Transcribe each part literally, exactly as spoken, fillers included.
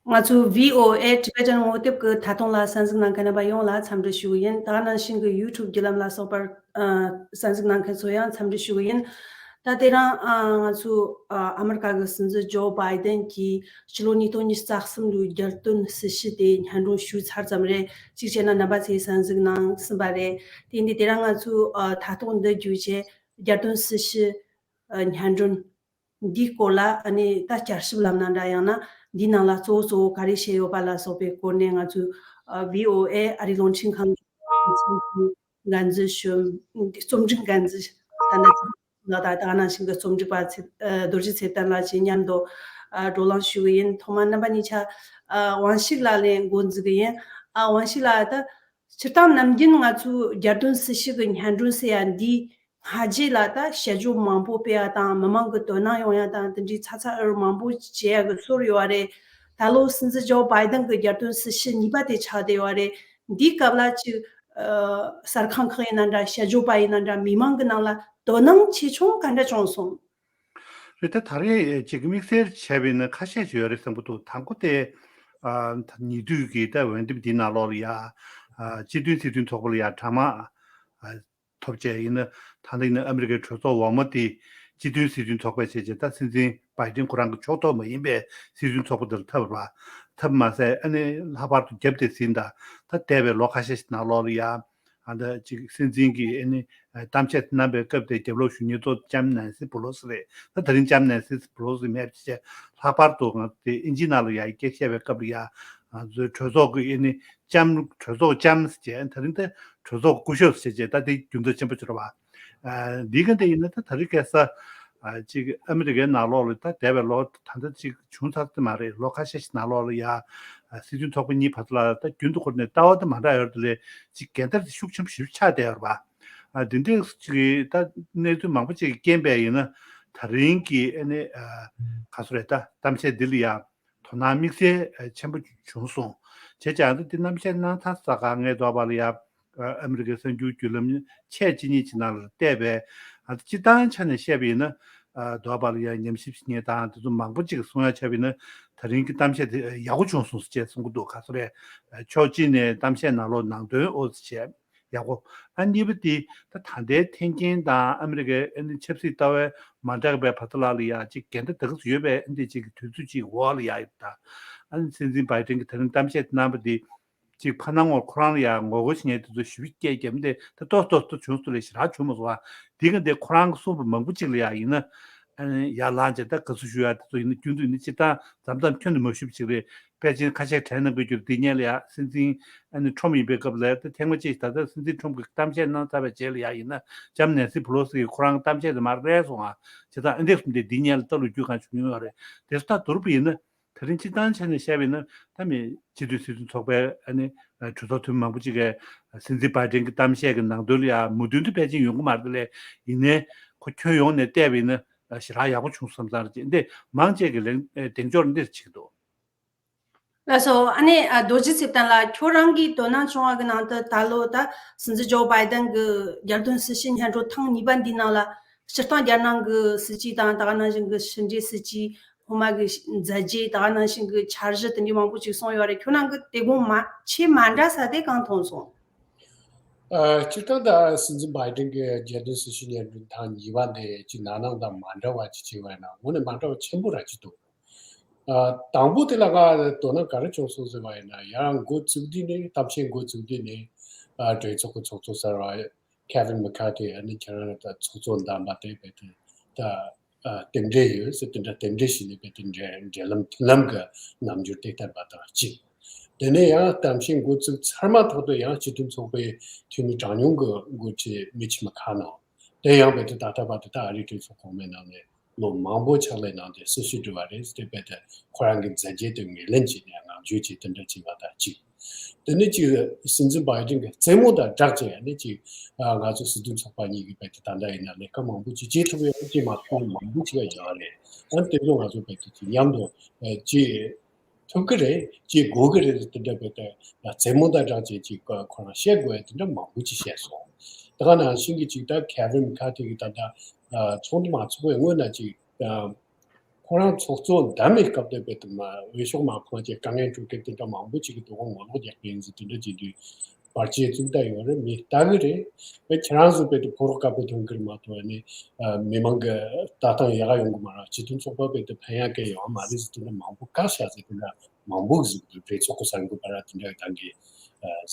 ང་ཚོའི་བྷི་ཨོ་ཨེ་Tibetan ངོ་དེབ་ཀྱི་ཐད་གཏོང་ལ་གསན་གཟིགས་གནང་མཁན་རྣམ་པ་ཡོངས་ལ་འཚམས་འདྲི་ཞུ་གི་ཡིན། ད་ག་ནང་བཞིན་གྱི་YouTube བརྒྱུད་ལམ་ལ་སོགས་པར་ཨ་གསན་གཟིགས་གནང་མཁན་ཚོ་ཡང་འཚམས་འདྲི་ཞུ་གི་ཡིན། ད་དེ་རིང་ཨ་ང་ཚོ་ཨ་ཨ་མི་རི་ཀ་གི་སྲིད་འཛིན་ཇོ་བྷའི་ཏན་གྱིས་ཕྱི་ལོ་ཉིས་སྟོང་ཉི་ཤུ་རྩ་གསུམ་ལོའི་རྒྱལ་སྟོན་སྲི་ཞུ་དེ་སྙན་སྒྲོན་ཞུས་ཚར་ཙམ་རེད། གཅིག་བྱས་ན་རྣམ་པ་ཚོས་གསན་གཟིགས་གནང་ཟིན་པ་རེད། དེ་ཡིན་དུས་དེ་རིང་ང་ཚོའི་ཨ་ཐད་གཏོང་འདི་བརྒྱུད་བྱས་རྒྱལ་སྟོན་སྲི་ཞུ་ཨ་སྙན་སྒྲོན་འདིའི་སྐོར་ལ་ཨ་ནི་ད་བསྐྱར་ཞིབ་ལབ་ན་འདྲ། ཡང་ན་འདིའི་ནང་ལ་གཙོ་བོ་གཙོ་བོ་ག་རེ་བཤད་ཡོད་པ་ལ་སོགས་པའི་སྐོར་ནས་ང་ཚོའི་ཨ་བྷི་ཨོ་ཨེ་ཨ་རིའི་རླུང་འཕྲིན་ཁང་གི་འགན་འཛིན་གཞོན། རྩོམ་སྒྲིག་འགན་འཛིན་ད་ལྟ་ལ་དྭགས་ནང་བཞིན་གྱི་རྩོམ་སྒྲིག་པ་ཚེ་ཨ་རྡོ་རྗེ་ཚེ་བརྟན་ལགས་ཀྱིས་མཉམ་དུ་ཨ་བགྲོ་གླེང་ཞུ་གི་ཡིན། ཐོག་མར་རྣམ་པ་གཉིས་ཆ་ཨ་དབང་ཕྱུག་ལགས་ལ་འགོ་འཛུགས་གི་ཡིན། ཨ་དབང་ཕྱུག་ལགས། ད་སྤྱིར་བཏང་ནམ་རྒྱུན་ང་ཚོའི་རྒྱལ་སྟོན་སྲི་ཞུ་གི་སྙན་སྒྲོན་ཟེར་ཡ་འདི་སྔ་རྗེས་ལ་ད་དཔྱད་བརྗོད་མང་པོ་སྤེལ་ཡ་དང་མི་མང་གི་དོ་སྣང་ཡོང་ཡ་དང་དེ་འདྲའི་ཚ་ཚ་འུར་འུར་མང་པོ་བྱེད་ཡ་གི་སྲོལ་ཡོད་རེད། ད་ལོ་སྲིད་འཛིན་ཇོ་བྷའི་ཏན་གྱི་རྒྱལ་སྟོན་སྲི་ཞུ་གཉིས་པ་དེ་ཆགས་བསྡད་ཡོད་རེད། འདིའི་སྐབས་ལ་ཅིག་ཨ་གསར་ཁང་ཁག་ཡིན་ན་འདྲ། དཔྱད་བརྗོད་པ་ཡིན་ན་འདྲ། མི་མང་གི་ནང་ལ་དོ་སྣང་ཆེ་ཆུང་ག་འདྲ་བྱུང་སོང་། རེད། ད་ད་རེས་ཅིག་དམིགས་བསལ་བྱས་པ་ཡིན་ན་ཁ་ཤས་ཤིག་ཡོད་རེད་བསམ་གྱི་འདུག། དང་པོ་དེ་ཨ་ཉེ་དུས་ཀྱི་ད་འོས་འདེམས་འདིའི་ནང་ལོགས་ལ་ཡ་ཨ་སྤྱི་མཐུན་སྲིད་དོན་ཚོགས་པ་ལ་ཡ་གྲངས་མང་ཨ་ཐོབ་བྱས། ཡིན་ན་ད་ལྟ་ཡིན་ན་ཨ་མི་རི་ཀའི་གྲོས་ཚོགས་འོག་མ་དེ་སྤྱི་མཐུན་སྲིད་དོན་ཚོགས་པ་བྱས་བྱས། ད་སྲིད་འཛིན་བྷའི་ཏིན་ཁོ་རང་གི་ཕྱོགས་གཏོགས་མ་ཡིན་པའི་སྲིད་དོན་ཚོགས་པ་དེར་ཐོབ་པ། ཐོབ་མ་ཟད་ཨ་ནི་ལྷག་པར་དུ་རྒྱབ་དེ་ཟིན། ད་ད་འདས་པའི་ལོ་ཁ་ཤས་ཤིག་ནང་ལོགས་ལ་ཡ་ཨ་ད་ཅིག་སྲིད་འཛིན་གྱི་ཨ་ནི་གཏམ་བཤད་གནང་པའི་སྐབས་དེ་རྒྱབ་ལོགས་ཞུ་མཁན་གཙོ་ལྕམ་ནན་སི་པེ་ལོ་སི་རེད། ད་ད་རིང་ལྕམ་ནན་སི་པེ་ལོ་སི་མེད་པ་བྱས། ལྷག་པར་དུ་ང་དེ་ཨིན་ཇིའི་ནང་ལ་ཡ་སྐད་བཤད་པའི་སྐབས་ལ་ཡ་ང་ཚོའི་གྲོས་ཚོགས་ཀྱི་ཨ་ནི་ལྕམ། གྲོས་ཚོགས་ལྕམ་ཟེར་བྱས། ད་རིང་ད་གྲོས་ཚོགས་སྐུ་ཞབས་ཟེར་བྱས། ད་དེ་རྒྱུན་དུ་ཆེན་པོ་བྱེད་རོགས། ཨ་འདི་ག་འདི་ཡིན་ན་ད་ད་རིང་ཁ་སང་ཨ་ཅིག་ཨ་མི་རི་ཀའི་ནང་ལོགས་ལ་ད་འདས་པའི་ལོ་ད་ལྟ་ཅིག་བྱུང་ཚར་དེ་མ་རེད། ལོ་ཁ་ཤས་ཤིག་ནང་ལོགས་ལ་ཡ་ཨ་སྲིད་དོན་ཚོགས་པ་གཉིས་བར་དུ་ལ་ད་རྒྱུན་དུ་ཁོ་ནས་ལྟ་བ་དེ་མ་འདྲ་ཡོད་རེད། ཅིག་འགལ་ཟླ་དེ་ཤུགས་ཆེན་པོ་ཞིག་ཆགས་བསྡད་ཡོད་རེད་པ། ཨ་འདི་འདྲའི་ཅིག་ད་གནས་ཚུལ་མང་པོ་ཅིག་གི་རྐྱེན་པས་ཡིན་ན་ད་རིང་གི་ཨ་ནི་ཨ་ག་སུ་རེད། ད་གཏམ་བཤད་འདི་ལ་ཡ་དོ་སྣང་དམིགས་བསལ་ཆེན་པོ་བྱུང་སོང་། བྱས་ཙང་ད་འདི་གཏམ་བཤད་གནང་ཚར་ས་ག་ངས་འདོད་པ་ལ་ཡ་ཨ་ཨ་མི་རི་ཀའི་གསར་འགྱུར་བརྒྱུད་ལམ་ཆེས་གཅིག་གཉིས་ཀྱི་ནང་ལ་བལྟས་པས། ཨ་སྤྱིར་བཏང་ཆ་ནས་བཤད་པ་ཡིན་ན་ཨ་འདོད་པ་ལ་ཡ་ཉམས་ཞིབ་བྱེད་མཁན་དང་དེ་ཚོ་མང་པོ་ཅིག་གསུང་ཡ་བྱས་པ་ཡིན་ན་ད་རིང་གི་གཏམ་བཤད་དེ་ཡག་པོ་བྱུང་སོང་ཟེར་བྱས་གསུང་གི་འདུག། ག་སུ་རེད། ཕྱོགས་གཅིག་ནས་གཏམ་བཤད་ནང་ལོགས་ནང་དོན་ཨོ་ཟེར་བྱས། ཡག་པོ། ཨ་གཉིས་པ་དེ་ད་ད་ལྟའི་འཐེན་འཁྱེར་དང་ཨ་མི་རི་ཀའི་ཨ་ནི་ཆབ་སྲིད་ལྟ་བའི་མ་འདྲ་བའི་བར་ཐག་ལ་ཡ་ཅིག་འགལ་ཟླ་དེ་ག་ཚོད་ཡོད་པའི་ཨ་འདི་ཅིག་གི་དུས་ཚོད་ཅིག་འོག་ལ་ཡ་ཡོད་ད། ཨ་ནི་སྲིད་འཛིན་བྷའི་ཏིན་གྱིས་ད་རིང་གཏམ་བཤད་གནང་པ་དེ་ཅིག་ཕ་ནང་ངོར་ཁོ་རང་ལ་ཡ་ངོ་རྒོལ་བྱེད་མཁན་དེ་ཚོ་ཞེ་པོ་སྐད་རྒྱབ་མི་དེ་ད་ཏོག་ཏོག་ཏོག་བྱུང་སོང་ལས་ཞེ་དྲག་བྱུང་མ་སོང་བ། དེ་ག་འདི་ཁོ་རང་གིས་གསུངས་པ་མང་པོ་ཅིག་ལ་ཡ་ཡིན་ན་ཨ་ནི་ཡར་ལངས་བྱས་ད་དགའ་བསུ་ཞུ་ཡ་དེ་ཚོ་ཡིན་ན་རྒྱུན་དུ་ཡིན་ན་སྤྱིར་བཏང་མཚམས་མཚམས་ཁྱོན་ནས་མ་ཞུ་བ་ཅིག་རེད། ཕལ་ཆེར་ཁ་ཤས་དྲན་གནང་དགོས་རྒྱུ་རེད། འདི་སྔོན་ལ་ཡ་སྲིད་འཛིན་ཨ་ནི་ཁྲོམ་ཡིན་པའི་སྐབས་ལ་ད་ཐེངས་མ་གཅིག་ད་ལྟ་སྲིད་འཛིན་ཁྲོམ་གྱིས་གཏམ་བཤད་གནང་ཚར་བའི་རྗེས་ལ་ཡ་ཡིན་ན་ལྕམ་ནན་སི་པེ་ལོ་སི་གིས་ཁོ་རང་གི་གཏམ་བཤད་དེ་མར་རལ་སོང་ང་། བྱས་ཙང་ཨ་འདྲས་གསུངས་ཏེ་འདི་སྔོན་ལ་ལྟ་ལོ་རྒྱུས་གང་བྱུང་མྱོང་ཡོད་རེད། དེ་ཚོ་ད་བསྡུར་བ་ཡིན་ན་ད་རིང་སྤྱིར་བཏང་ཆ་ནས་བཤད་པ་ཡིན་ན་ད་མི་སྤྱི་འཐུས་སྲིད་དོན་ཚོགས་པའི་ཨ་ནི་གྲོས་ཚོགས་འཐུས་མི་མང་པོ་ཅིག་གིས་སྲིད་འཛིན་བྷའི་ཏིན་གྱི་གཏམ་བཤད་ཀྱི་ནང་དོན་ལ་ཡ་མོས་མཐུན་དེ་ཕལ་ཆེར་ཡོང་གི་མ་རེད་དེ་ལས་ཡིན་ནའི་ཁོ་ཁྱོན་ཡོངས་ནས་བལྟས་པ་ཡིན་ན་ཞེ་དྲག་ཡག་པོ་བྱུང་སོང་བསམ་བསམ་རེད། འདི་མང་ཆེ་གི་ལན་གདེང་འཇོག་འདིར་བྱེད་ཀྱི་འདུག། ལགས་སོ། ཨ་ནི་ཨ་རྡོ་རྗེ་ཚེ་བརྟན་ལགས། ཁྱོད་རང་གིས་དོ་སྣང་བྱུང་བ་གི་ནང་དུ་ད་ལོ་ད་སྲིད་འཛིན་ཇོ་བྷའི་ཏན་གྱི་རྒྱལ་སྟོན་སྲི་ཞུའི་སྙན་སྒྲོན་ཐེངས་གཉིས་པ་འདིའི་ནང་ལ་སྤྱིར་བཏང་རྒྱལ་ནང་གི་སྲིད་ཇུས་དང་ད་ག་ནང་བཞིན་གྱི་ཕྱི་འབྲེལ་སྲིད་ཇུས། སློབ་མ་གི་མཛད་རྗེས། ད་ག་ནང་བཞིན་གྱི་འཆར་གཞི་དེ་འདྲའི་མང་པོ་ཅིག་གསུངས་ཡོད་རེད། ཁྱོད་རང་གི་དེ་དགོངས་མ་ཆེས་མ་འདྲ་ས་དེ་གང་མཐོང་སོང་། ཨ་སྤྱིར་བཏང་ད་སྲིད་འཛིན་བྷའི་ཏིན་གྱི་རྒྱལ་སྟོན་སྲི་ཞུའི་སྙན་སྒྲོན་ཐེངས་གཉིས་པ་འདི་ཅིག་ནང་ནང་དང་མ་འདྲ་བ་ཅིག་བྱས་པ་ཡིན་ན་དངོས་གནས་མ་འདྲ་བ་ཆེན་པོ་ར་ཅིག་འདུག། ཨ་དང་པོ་དེ་ལ་ང་དོ་སྣང་ག་རེ་བྱུང་སོང་ཟེར་བ་ཡིན་ན། ཡང་འགོ་བཙུགས་དུས་ནས་གཏམ་བཤད་འགོ་བཙུགས་དུས་ནས་ཨ་གྲོས་ཚོགས་ཀྱི་ཚོགས་གཙོ་གསར་བ་ཁེ་ཝིན་མེ་ཁ་ཐི་ཨ་ནི་ཁྱེད་རང་ད་ཚོགས་གཙོ་འདེམས་པ་དེ་བས་ཏེ་ད་ཨ་རྟེན་འབྲེལ་ཡོད་ཟེར། དེ་འདྲ་རྟེན་འབྲེལ་བྱས་ནས་བས་ཏེ་འབྲེལ་འབྲེལ་ལམ་མཐུན་ལམ་གྱི་རྣམ་འགྱུར་དེ་བསྟན་པ་དང་གཅིག། དེ་ནས་ཡང་གཏམ་བཤད་འགོ་བཙུགས་ཚར་མ་ཐག་ཏུ་ཡང་སྤྱི་མཐུན་ཚོགས་པའི་འཐུས་མི་གྲངས་ཉུང་གི་འགོ་ཁྲིད་མི་ཆི་མ་ཁ་ནང་དེ་ཡང་བས་ཏེ་ད་ལྟ་བར་དུ་ད་ཨ་རིའི་གྲོས་ཚོགས་གོང་མའི་ནང་ནས་ལོ་མང་པོ་ཕྱག་ལས་གནང་སྟེ་སྲི་ཞུ་བསྒྲུབས་པ་རེད་ཟེར། དེ་བས་ཏེ་ཁོ་རང་གི་མཛད་རྗེས་དེ་ངོས་ལེན་བྱས་ནས་ངག་བརྗོད་ཅིག་དེ་འདྲ་བྱས་པ་དང་གཅིག། དེ་ནས་ཅིག་སྲིད་འཛིན་བྷའི་ཏིན་གྱི་རྩེད་མོ་དང་སྦྲགས་བྱས་ནས་ཅིག་ཨ་ང་ཚོ་སྲིད་དོན་ཚོགས་པ་གཉིས་ཀྱིས་བས་ཏེ་ད་ལྟ་ཡིན་ན་ལས་ཀ་མང་པོ་ཅིག་བྱེད་ཐུབ་ཡོད་ཅེས་མ་གཏོགས་མང་པོ་ཅིག་ཡང་ཡོད་རེད། ཨ་དེ་ཚོ་ང་ཚོ་བས་ཏེ་ཅིག་མཉམ་དུ་ཨ་ཅིག་ཐུབ་ཀྱི་རེད། ཅིག་དགོས་ཀྱི་རེད། དེ་འདྲ་བས་ཏེ་རྩེད་མོ་དང་སྦྲགས་བྱས་ཅིག་ཁོ་རང་བཤད་དགོས་ཡ་དེ་འདྲ་མང་པོ་ཅིག་བཤད་སོང་། དེ་ག་ནང་བཞིན་གྱི་ཅིག་ད་ཁེ་ཝིན་མེ་ཁ་ཐི་གིས་ད་ལྟ་ཨ་ཚོགས་འདུ་མ་ཚོགས་པའི་སྔོན་ན་ཅིག་ཨ་ ཁོ་རང་ཚོགས་གཙོ་འདེམས་པའི་སྐབས་དེ་དཔེ་དེ་མ་འོས་ཤོག་མ་ཕངས་ཀྱི་དཀའ་ངལ་འཕྲད་མཁན་དེ་འདྲ་མང་པོ་ཅིག་གི་དོ་དགོང་ངོ་ལོག་རྒྱག་གི་ཡིན་ཟེར་དེ་འདྲ་བྱེད་དུས་བར་ཆད་བཙུགས་བསྡད་ཡོད་རེད། མི་ལྟ་གི་རེད། དཔེ་ཁྱེད་རང་ཚོ་དཔེ་དེ་ཕོ་རོག་དཀར་པོ་ཐོན་གི་རེད་མ་གཏོགས་ནི་མི་མང་གི་ལྟ་སྟངས་ཡག་ག་ཡོང་གི་མ་རེད། སྤྱི་མཐུན་ཚོགས་པ་དཔེ་དེ་ཕན་ཡག་གི་ཡོད་མ་རེད་ཟེར་དེ་འདྲ་མང་པོ་བཀག་བཞག་ཟེར་དེ་འདྲ་མང་པོ་གི་ཟེར་གི་འདུག་གྲོས་ཚོགས་གི་གསར་འགོད་པ་ར་དེ་འདྲ་གི་ད་གི་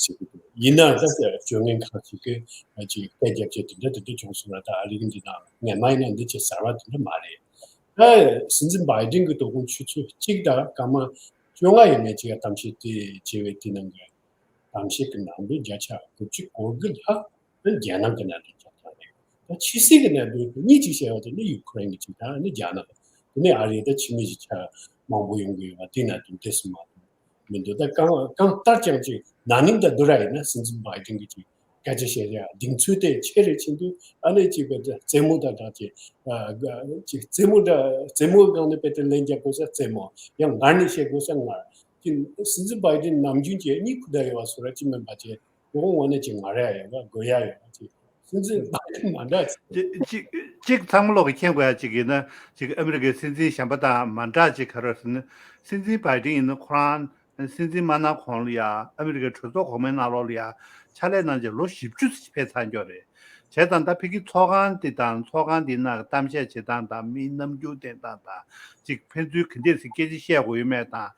ཟེར་གི་འདུག་ཡིན་ན་ད་སྤྱོད་ངན་ཁག་ཅིག་གི་ཅིག་སྐད་རྒྱབ་བྱས་དེ་འདྲ་དེ་འདྲ་བྱུང་སོང་ར། ད་ཨ་རི་གི་འདི་ན་ངན་མ་ཡིན་ན་འདི་ཅིག་གསར་བ་དེ་འདྲ་མ་རེད། ད་སྲིད་འཛིན་བྷའི་ཌེན་གི་དོ་དགོང་ཆུ་ཚོད་གཅིག་དང་སྐར་མ་བཅོ་ལྔ་ཡས་མས་ཅིག་ག་གཏམ་བཤད་དེ་བྱས་པའི་དེ་ནང་གི་གཏམ་བཤད་ཀྱི་ནང་དོན་བརྒྱ་ཆ་དགུ་བཅུ་གོ་དགུ་ལྷག་རྒྱ་ནག་གི་གནད་དོན་ཆགས་ཀྱང་རེད། ད་ཕྱི་སྲིད་ཀྱི་གནད་དོན་གཉིས་ཅིག་བཤད་པ་དེ་ནི་ཡུ་ཁུ་རེན་གྱི་ཅིག་དང་ནི་རྒྱ་ནག་དེ་ནས་ཨ་རི་ད་ཕྱི་མི་ཞིག་ཆ་མང་པོ་ཡོང་གི་ཡོད་པ་དེ་གནད་དོན་དེ་སུ་མ་གཏོགས་མི་འདུག་ད་གང་གང་ལྟར་ཀྱང་ཅིག་ན་ནིང་ད་དུ་ར་ཡིན་ན་སྲིད་འཛིན་བྷའི་ཌེན་གྱི་ཅིག་སྐད་ཆ་བཤད་ཡ་གདེང་ཚོད་དེ་ཆེ་རེ་ཕྱིན་དུས་ཨ་ནི་ཅིག་བས་རྩེད་མོ་དང་འདྲ་ཅིག་ཅིག་རྩེད་མོ་འདྲ་རྩེད་མོའི་སྒང་ནས་དཔེ་དེ་ལན་རྒྱག་དགོས་ས་རྩེད་མོ་ཡང་ངར་ནས་བཤད་དགོས་ས་ངར། ཅིག་སྲིད་འཛིན་བྷའི་ཌེན་ནམ་རྒྱུན་གྱི་གཉིད་ཁུག་བསྡད་ཡོད་པ་བཟོ་འདྲ་ཅིག་མིན་པ་ཅིག་ཁོ་དངོས་གནས་ཅིག་ངར་ཡ་ཡོད་པ་དགོད་ཡ་ཡོད་པ་ཅིག་སྲིད་འཛིན་བྷའི་ཌེན་མ་འདྲ་ཅིག་གཅིག་གཅིག་ཚང་མ་ལོག་གི་མཁྱེན་དགོས་ཡ་གཅིག་ཡིན་ན་གཅིག་ཨ་མི་རི་ཀའི་སྲིད་འཛིན་གཞན་པ་དང་མ་འདྲ་གཅིག་ག་རེ་ཟེར་ན་སྲིད་འཛིན་བྷའི་ཌེན་ཡིན་ན་ཁོ་རང་སྲིད་འཛིན་མ་གནང་གོང་ལ་ཡ་ཨ་མི་རི་ཀའི་གྲོས་ཚོགས་གོང་མའི་ནང་ལོགས་ལ་ཡ་ཕྱག་ལས་གནང་བྱས་ལོ་བཞི་བཅུ་ཕེབས་ཚར་འགྱོ་རེད། བྱས་ཙང་ད་ཕ་གི་ཚོགས་ཁང་འདི་དང་ཚོགས་ཁང་འདི་ནང་གཏམ་བཤད་བྱེད་སྟངས་དང་མིའི་རྣམ་འགྱུར་བསྟན་སྟངས་དང་གཅིག་ཕན་ཚུན་ག་འདྲས་སེ་སྐད་ཆ་བཤད་དགོས་ཡོད་མེད་དང་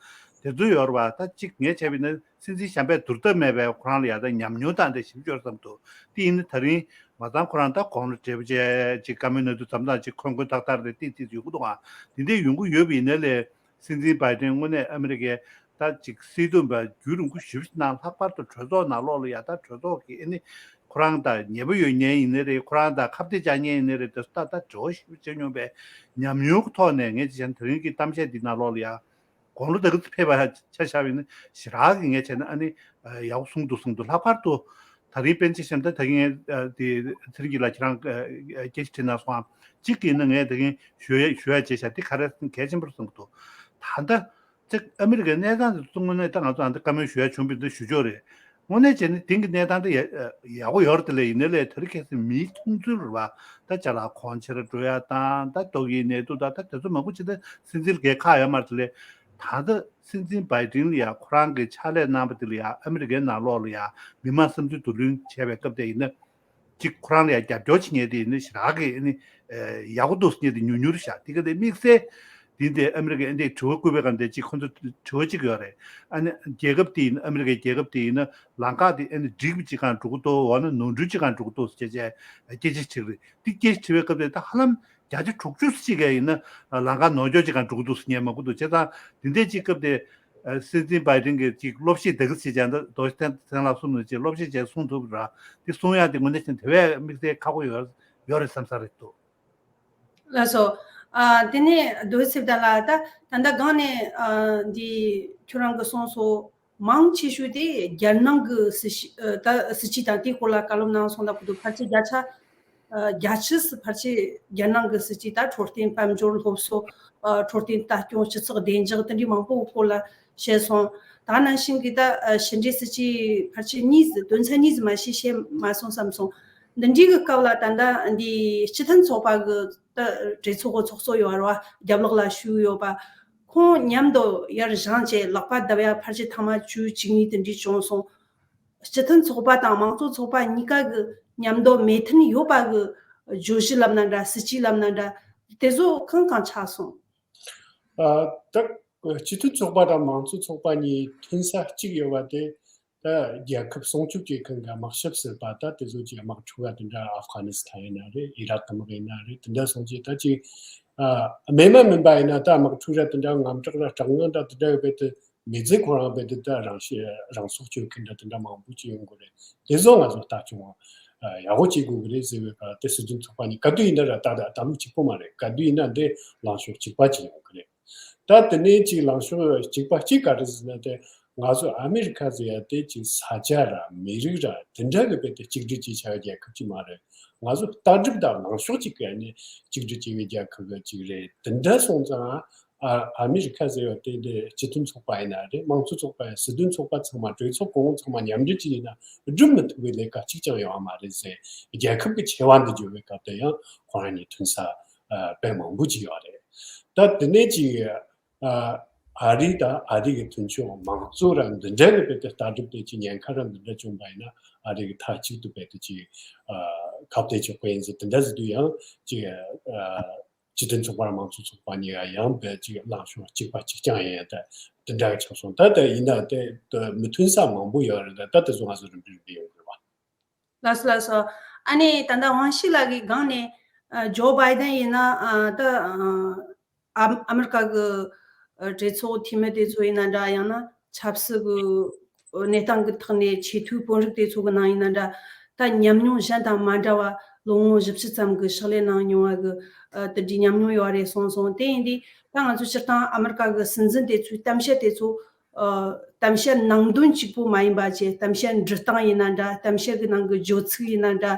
དེ་ཚོ་ཡོད་རེད་བ། ད་གཅིག་ངས་བྱས་པ་ཡིན་ན་སྲིད་འཛིན་གཞན་པས་བསྡུར་ཐབས་མེད་པའི་ཁོ་རང་ལ་ཡ་ད་ཉམས་མྱོང་དང་འདྲ་ཞིབ་འཇོག་བསམ་འདུག་དེ་ཡིན་ན་ད་རིང་མ་ཚང་ཁོ་རང་ད་གོང་ལ་འབྲེལ་བ་བྱས་ཅིག་བཀའ་མོལ་གནང་དུས་མཚམས་དང་ཅིག་འཁོན་འཁོན་ཐག་ཐག་རེད་ཏིག་ཏིག་ཡོང་གི་འདུག་ཨ་དེ་འདྲས་ཡོང་གི་ཡོད་པ་ཡིན་ན་ལས་སྲིད་འཛིན་བྷའི་ཌེན་དངོས་གནས་ཨ་མི་རི་ཀའི་ད་ཅིག་སྲིད་དོན་པ་རྒྱུན་རིང་པོ་ཞེ་པོ་ཞིག་ནང་ལྷག་པར་དུ་གྲོས་ཚོགས་ནང་ལོགས་ལ་ཡ་ད་གྲོས་ཚོགས་ཀྱི་ཨ་ནི་ཁོ་རང་དང་ཉེ་པོ་ཡོད་མཁན་ཡིན་ནའི་རེད། ཁོ་རང་དང་ཁ་གཏད་བཅག་མཁན་ཡིན་ནའི་རེད། དེ་ཚོ་ད་ད་འབྲེལ་བ་ཞེ་པོ་བྱེད་མྱོང་པའི་ཉམས་མྱོང་གི་ཐོག་ནས་ངས་ཅི་བྱས་ན་དེ་རིང་གི་གཏམ་བཤད་འདི་ནང་ལོགས་ལ་ཡ་དགུང་ལོ་ད་ག་ཚོད་ཕེབས་པ་ཆ་བཞག་པ་ཡིན་ན་ཞེ་དྲག་གི་ངས་བྱས་ན་ཨ་ནི་ཡག་པོ་གསུངས་འདུག་གསུངས་འདུག་ལྷག་པར་དུ་ད་རིང་པཎ་ཆེན་བཤམས་ད་ད་གིན་ངས་དེ་ཚེ་རིང་སྐྱིད་ལགས་ཁྱེད་རང་སྐད་ཆ་དྲིས་གནང་སོང་ཨ། གཅིག་གིས་ནི་ངས་ད་གིན་ཞུ་ཡ་ཞུ་ཡ་བྱས་བཞག་དེ་ག་རེ་གལ་ཆེན་པོ་རེད་བསམ་གྱི་འདུག་ད་ལྟ་ཅིག་ཨ་མི་རི་ཀའི་གནས་སྟངས་དེ་ཚོ་དངོས་གནས་ད་ང་ཚོ་ཨ་འདི་བཀའ་མོལ་ཞུ་ཡ་བྱུང་བ་འདི་ཞུ་ཆོག་རེད། དངོས་གནས་བྱས་ན་དེང་གི་གནས་སྟངས་དེ་ཡག་ཡག་པོ་ཡོད་རེད་དེ་ལས་ཡིན་ནའི་ལས་དེ་རིང་ཁ་སང་མིའི་མཐོང་ཚུལ་རེད་བ། ད་ཅ་ལག་གོང་ཆེ་རུ་འགྲོ་ཡ་དང་ད་ཏོག་དབྱིབས་ནད་དུག་དང་ད་དེ་ཚོ་མང་པོ་ཅིག་ད་སྲིད་འཛིན་ལ་གང་ཁག་ཡོད་མ་རེད་དེ་ལས། ད་ལྟ་སྲིད་འཛིན་བྷའི་ཌེན་ལ་ཡ་ཁོ་རང་གི་ཕྱག་ལས་གནང་བ་དེ་ལ་ཡ་ཨ་མི་རི་ཀའི་ནང་ལོགས་ལ་ཡ་མི་མང་བསམ་ཚུལ་བསྡུ་ལེན་བྱས་པའི་སྐབས་དེ་ཡིན་ན། གཅིག་ཁོ་རང་ལ་ཡང་རྒྱབ་སྐྱོར་བྱེད་མཁན་དེ་ནི་ཞེ་དྲག་གི་ནི་ཡག་པོ་འདུག་ཟེར་མཁན་དེ་ཉུང་ཉུང་རེད་ཤག་དེ་ག་དེ་དམིགས་བསལ་དེ་འདི་ཨ་མི་རི་ཀའི་འདི་དྲི་བ་བཀོད་པའི་སྒང་དེ་གཅིག་ཁོ་ཚོ་དྲི་བ་གཅིག་ཡོད་རེད། ཨ་ནི་རྒྱལ་ཁབ་དེ་ཡིན་ཨ་མི་རི་ཀའི་རྒྱལ་ཁབ་དེ་ཡིན་ན་ལམ་ཁ་དེ་ཨ་ནི་འགྲིག་པ་གཅིག་སྒང་འགྲོ་གི་འདུག་འོ་ན་ནོར་འཁྲུལ་གཅིག་སྒང་འགྲོ་གི་འདུག་ཟེར་བྱས་བྱས་སྐད་ཆ་དྲིས་རེད། དེ་སྐད་ཆ་དྲི་བའི་སྐབས་དེ་ད་ཧ་ལམ་བརྒྱ་ཆ་དྲུག་ཅུ་ཙམ་ཅིག་ག་ཡིན་ན་ལམ་ཁ་ནོར་འཁྱོག་ཅིག་སྒང་འགྲོ་གི་འདུག་ཟེར་མཁན་མང་པོ་འདུག་བྱས་ཙང་དེ་འདྲའི་ཅིག་སྐབས་དེ། ཨ་སྲིད་འཛིན་བྷའི་ཌེན་གྱིས་ཅིག་སློབ་ཁྲིད་དེ་ག་ཚོད་བྱས་ན་རྡོ་རྗེ་ཐེག་ལ་གསུམ་ནས་ཅིག་སློབ་ཁྲིད་བྱས་གསུང་ཐུབ་ར། དེ་གསུང་ཡག་དེ་དངོས་གནས་བྱས་ན་དེ་བས་དམིགས་བསལ་ཁག་པོ་ཡོད་ཡོད་རེད་བསམ་ས་རེད་འདུག་ལགས་སོ། ཨ་དེ་ནས་རྡོ་རྗེ་ཐེག་ལ་ད་ད་ལྟ་སྒང་ནས་ཨ་འདི་ཁྱོད་རང་གིས་གསུངས་སོ། མང་ཆེ་ཤོས་དེ་རྒྱལ་ནང་གི་སྲིད་ཞི་ཨ་ད་སྲིད་ཇུས་དང་དེའི་སྐོར་ལ་བཀའ་སློབ་གནང་སོང་ལབ་ཀྱི་འདུག་ཕལ་ཆེར་བརྒྱ་ཆ་ཨ་བརྒྱད་ཅུ་ཙམ་ཕལ་ཆེར་རྒྱལ་ནང་གི་སྲིད་ཇུས་ད་འཕྲོད་བསྟེན་དཔལ་འབྱོར་སློབ་གསོ། ཨ་འཕྲོད་བསྟེན་ལྟ་སྐྱོང་སྤྱི་ཚོགས་བདེ་འཇགས་དེ་འདྲའི་མང་པོའི་སྐོར་ལ་བཤད་སོང་། ད་ནང་བཞིན་གྱི་ད་ཨ་ཕྱི་འབྲེལ་སྲིད་ཇུས་ཕལ་ཆེར་གཉིས་ཙམ་དོན་ཚན་གཉིས་ཙམ་མ་ཞིག་བཤད་མ་སོང་བསམ་སོང་། འདི་འདྲའི་གི་སྐབས་ལ་ད་ལྟ་འདི་སྤྱི་མཐུན་ཚོགས་པ་གི་ད་གྲོས་ཚོགས་གི་ཚོགས་གཙོ་ཡོད་རེད་བ། རྒྱབ་ལོགས་ལ་བཞུགས་ཡོད་པ། ཁོང་མཉམ་དུ་ཡར་བཞེངས་བྱས་ལག་པ་བརྡབ་ཡ་ཕལ་ཆེར་ཐེངས་མ་བཅུ་གཅིག་གཉིས་དེ་འདྲའི་བྱུང་སོང་། སྤྱི་མཐུན་ཚོགས་པ་དང་མང་གཙོ་ཚོགས་པ་གཉིས་ཀ་གི་མཉམ་དུ་མོས་མཐུན་ཡོད་པ་གི་བརྗོད་གཞི་ལབ་ན་འདྲ་སྲིད་ཇུས་ལབ་ན་འདྲ་དེ་ཚོ་གང་གང་ཆགས་སོང་། ཨ་ད་སྤྱི་མཐུན་ཚོགས་པ་དང་མང་གཙོ་ཚོགས་པ་གཉིས་མཐུན་ས་གཅིག་ཡོད་པ་དེ་ད་རྒྱལ་ཁབ་སྲུང་སྐྱོབ་བྱེད་མཁན་གྱི་དམག་ཞབས་ཟེར་བ་ད་དེ་ཚོ་གྱི་དམག་འཁྲུག་ག་དེ་འདྲ་ཨབ་གྷ་ནི་སི་ཐན་ཡིན་ན་རེད། ཨི་རག་གི་དམག་ཡིན་ན་རེད། དེ་འདྲ་སོང་རྗེས་ད་ཅིག་ཨ་མེད་མ་མིན་པ་ཡིན་ན་ད་དམག་འཁྲུག་ར་དེ་འདྲ་དངངས་སྐྲག་ར་སྐྲག་དངངས་ར་དེ་འདྲ་ཡོད་པའི་དེ། མི་ཚེ་ཁོ་རང་དཔེ་དེ་ལྟར་རང་ཤེས་རང་སྲོག་གཅོད་མཁན་འདྲ་དེ་འདྲ་མང་པོ་ཅིག་ཡོང་གི་རེད། དེ་ཚོ་ང་ཚོ་ལྟ་སྐྱོང་ཡག་པོ་བྱེད་དགོས་ཀྱི་རེད་ཟེར་བའི་བར་དེ་སྲིད་དོན་ཚོགས་པ་ནས་ག་དུས་ཡིན་ན་ར་ད་ད་ད་ལོ་གཅིག་པོ་མ་རེད། ག་དུས་ཡིན་ན་འདི་ལངས་ཕྱོགས་གཅིག་པ་ཅིག་ཡོང་གི་རེད། ད་དེ་ནས་ཅིག་ལངས་ཕྱོགས་གཅིག་པ་གཅིག་ག་རེ་ཟེར་ན་དེ་ང་ཚོ་ཨ་མི་རི་ཁ་ཟེར་ཡ་དེ་ཅིག་ས་ཆ་ར་མི་རིགས་ར་དེ་འདྲ་གི་དཔེ་དེ་གཅིག་སྒྲིལ་བྱེད་བྱ་བའི་རྒྱལ་ཁབ་ཅིག་མ་རེད། ང་ཚོ་ལྟ་གྲུབ་དང་ལངས་ཕྱོགས་གཅིག་གི་ནས་གཅིག་སྒྲིལ་བྱེད་པའི་རྒྱལ་ཁབ་གཅིག་རེད། དེ་འདྲ་སོང་ཙང་། ཨ་ཨ་མི་རི་ཁ་ཟེར་བ་དེ་འདི་སྤྱི་མཐུན་ཚོགས་པ་ཡིན་ན་རེད། དམངས་གཙོ་ཚོགས་པ་ཡིན། སྲིད་དོན་ཚོགས་པ་ཚང་མ་གྲོས་ཚོགས་གོང་འོག་ཚང་མ་མཉམ་འབྲེལ་གྱིས་ཡིན་ན་སྒྲུབ་མི་ཐུབ་པའི་ལས་ཀ་གཅིག་ཀྱང་ཡོད་མ་རེད་ཟེར། རྒྱལ་ཁབ་ཀྱི་ཆེ་བ་འདི་བརྗོད་པའི་སྐབས་དུ་ཡང་ཁོ་རང་གཉིས་མཐུན་ས་ཨ་དཔེ་མང་པོ་ཅིག་ཡོད་རེད། ད་དེ་ནས་ཅིག་ཨ་ཨ་རི་དང་ཨ་རི་གི་མཐུན་ཕྱོགས་མང་གཙོ་ར་འདི་འདྲ་གི་བེད་དེ་ལྟ་གྲུབ་དེ་ཅིག་ཉེན་ཁ་ར་འདི་འདྲ་བྱུང་བ་ཡིན་ན་ཨ་རི་གི་མཐའ་གཅིག་ཏུ་བེད་དེ་ཅིག་ཨ་ཁ་གཏད་གཅོག་པ་ཡིན་ཟེར་དེ་འདྲ་ཟེར་དུས་ཡང་ཅིག་ཨ་སྤྱི་མཐུན་ཚོགས་པ་ར་མང་གཙོ་ཚོགས་པ་གཉིས་ཀ་ཡང་བེད་ཅིག་ལངས་ཕྱོགས་གཅིག་པ་གཅིག་རྐྱང་ཡིན་ཡང་ད་དེ་འདྲ་གི་ཆགས་སོང་། ད་ད་ཡིན་ན་དེ་མི་མཐུན་ས་མང་པོ་ཡོད་རེད། ད་ད་དེ་ཚོ་ང་ཚོ་རིམ་པས་རིམ་པས་ཡོང་གི་རེད་བ། ལགས་སོ་ལགས་སོ། ཨ་ནི་ད་ལྟ་ཝང་ཞི་ལགས་ཀྱི་སྒང་ནས་ཨ་ཇོ་བྷའི་ཌེན་ཡིན་ན་ཨ་ད་ཨ་ཨ་མི་རི་ཀ་གི་ཨ་གྲོས་ཚོགས་འཐུས་མི་དེ་ཚོ་ཡིན་ན་འདྲ། ཡང་ན་ཆབ་སྲིད་ཀྱི་གནས་སྟངས་ཀྱི་ཐོག་ནས་ཆེས་མཐོའི་དཔོན་རིགས་དེ་ཚོ་གི་ནང་ཡིན་ན་འདྲ། ད་ཉམས་མྱོང་གཞན་དང་མ་འདྲ་བ་ལོ་ངོ་བཞི་བཅུ་ཙམ་གྱི་ཕྱག་ལས་གནང་མྱོང་བ་གི་ཨ་དེ་འདྲའི་ཉམས་མྱོང་ཡོད་རེད་གསུངས་སོང་། དེ་ཡིན་དུས་ད་ང་ཚོ་སྤྱིར་བཏང་ཨ་མི་རི་ཀ་གི་སྲིད་འཛིན་དེ་ཚོའི་གཏམ་བཤད་དེ་ཚོ་ཨ་གཏམ་བཤད་ནང་དོན་གཅིག་པོ་མ་ཡིན་པ་བྱས། གཏམ་བཤད་འབྲི་སྟངས་ཡིན་ན་འདྲ། གཏམ་བཤད་ཀྱི་ནང་གི་བརྗོད་ཚིག་ཡིན་ན་འདྲ།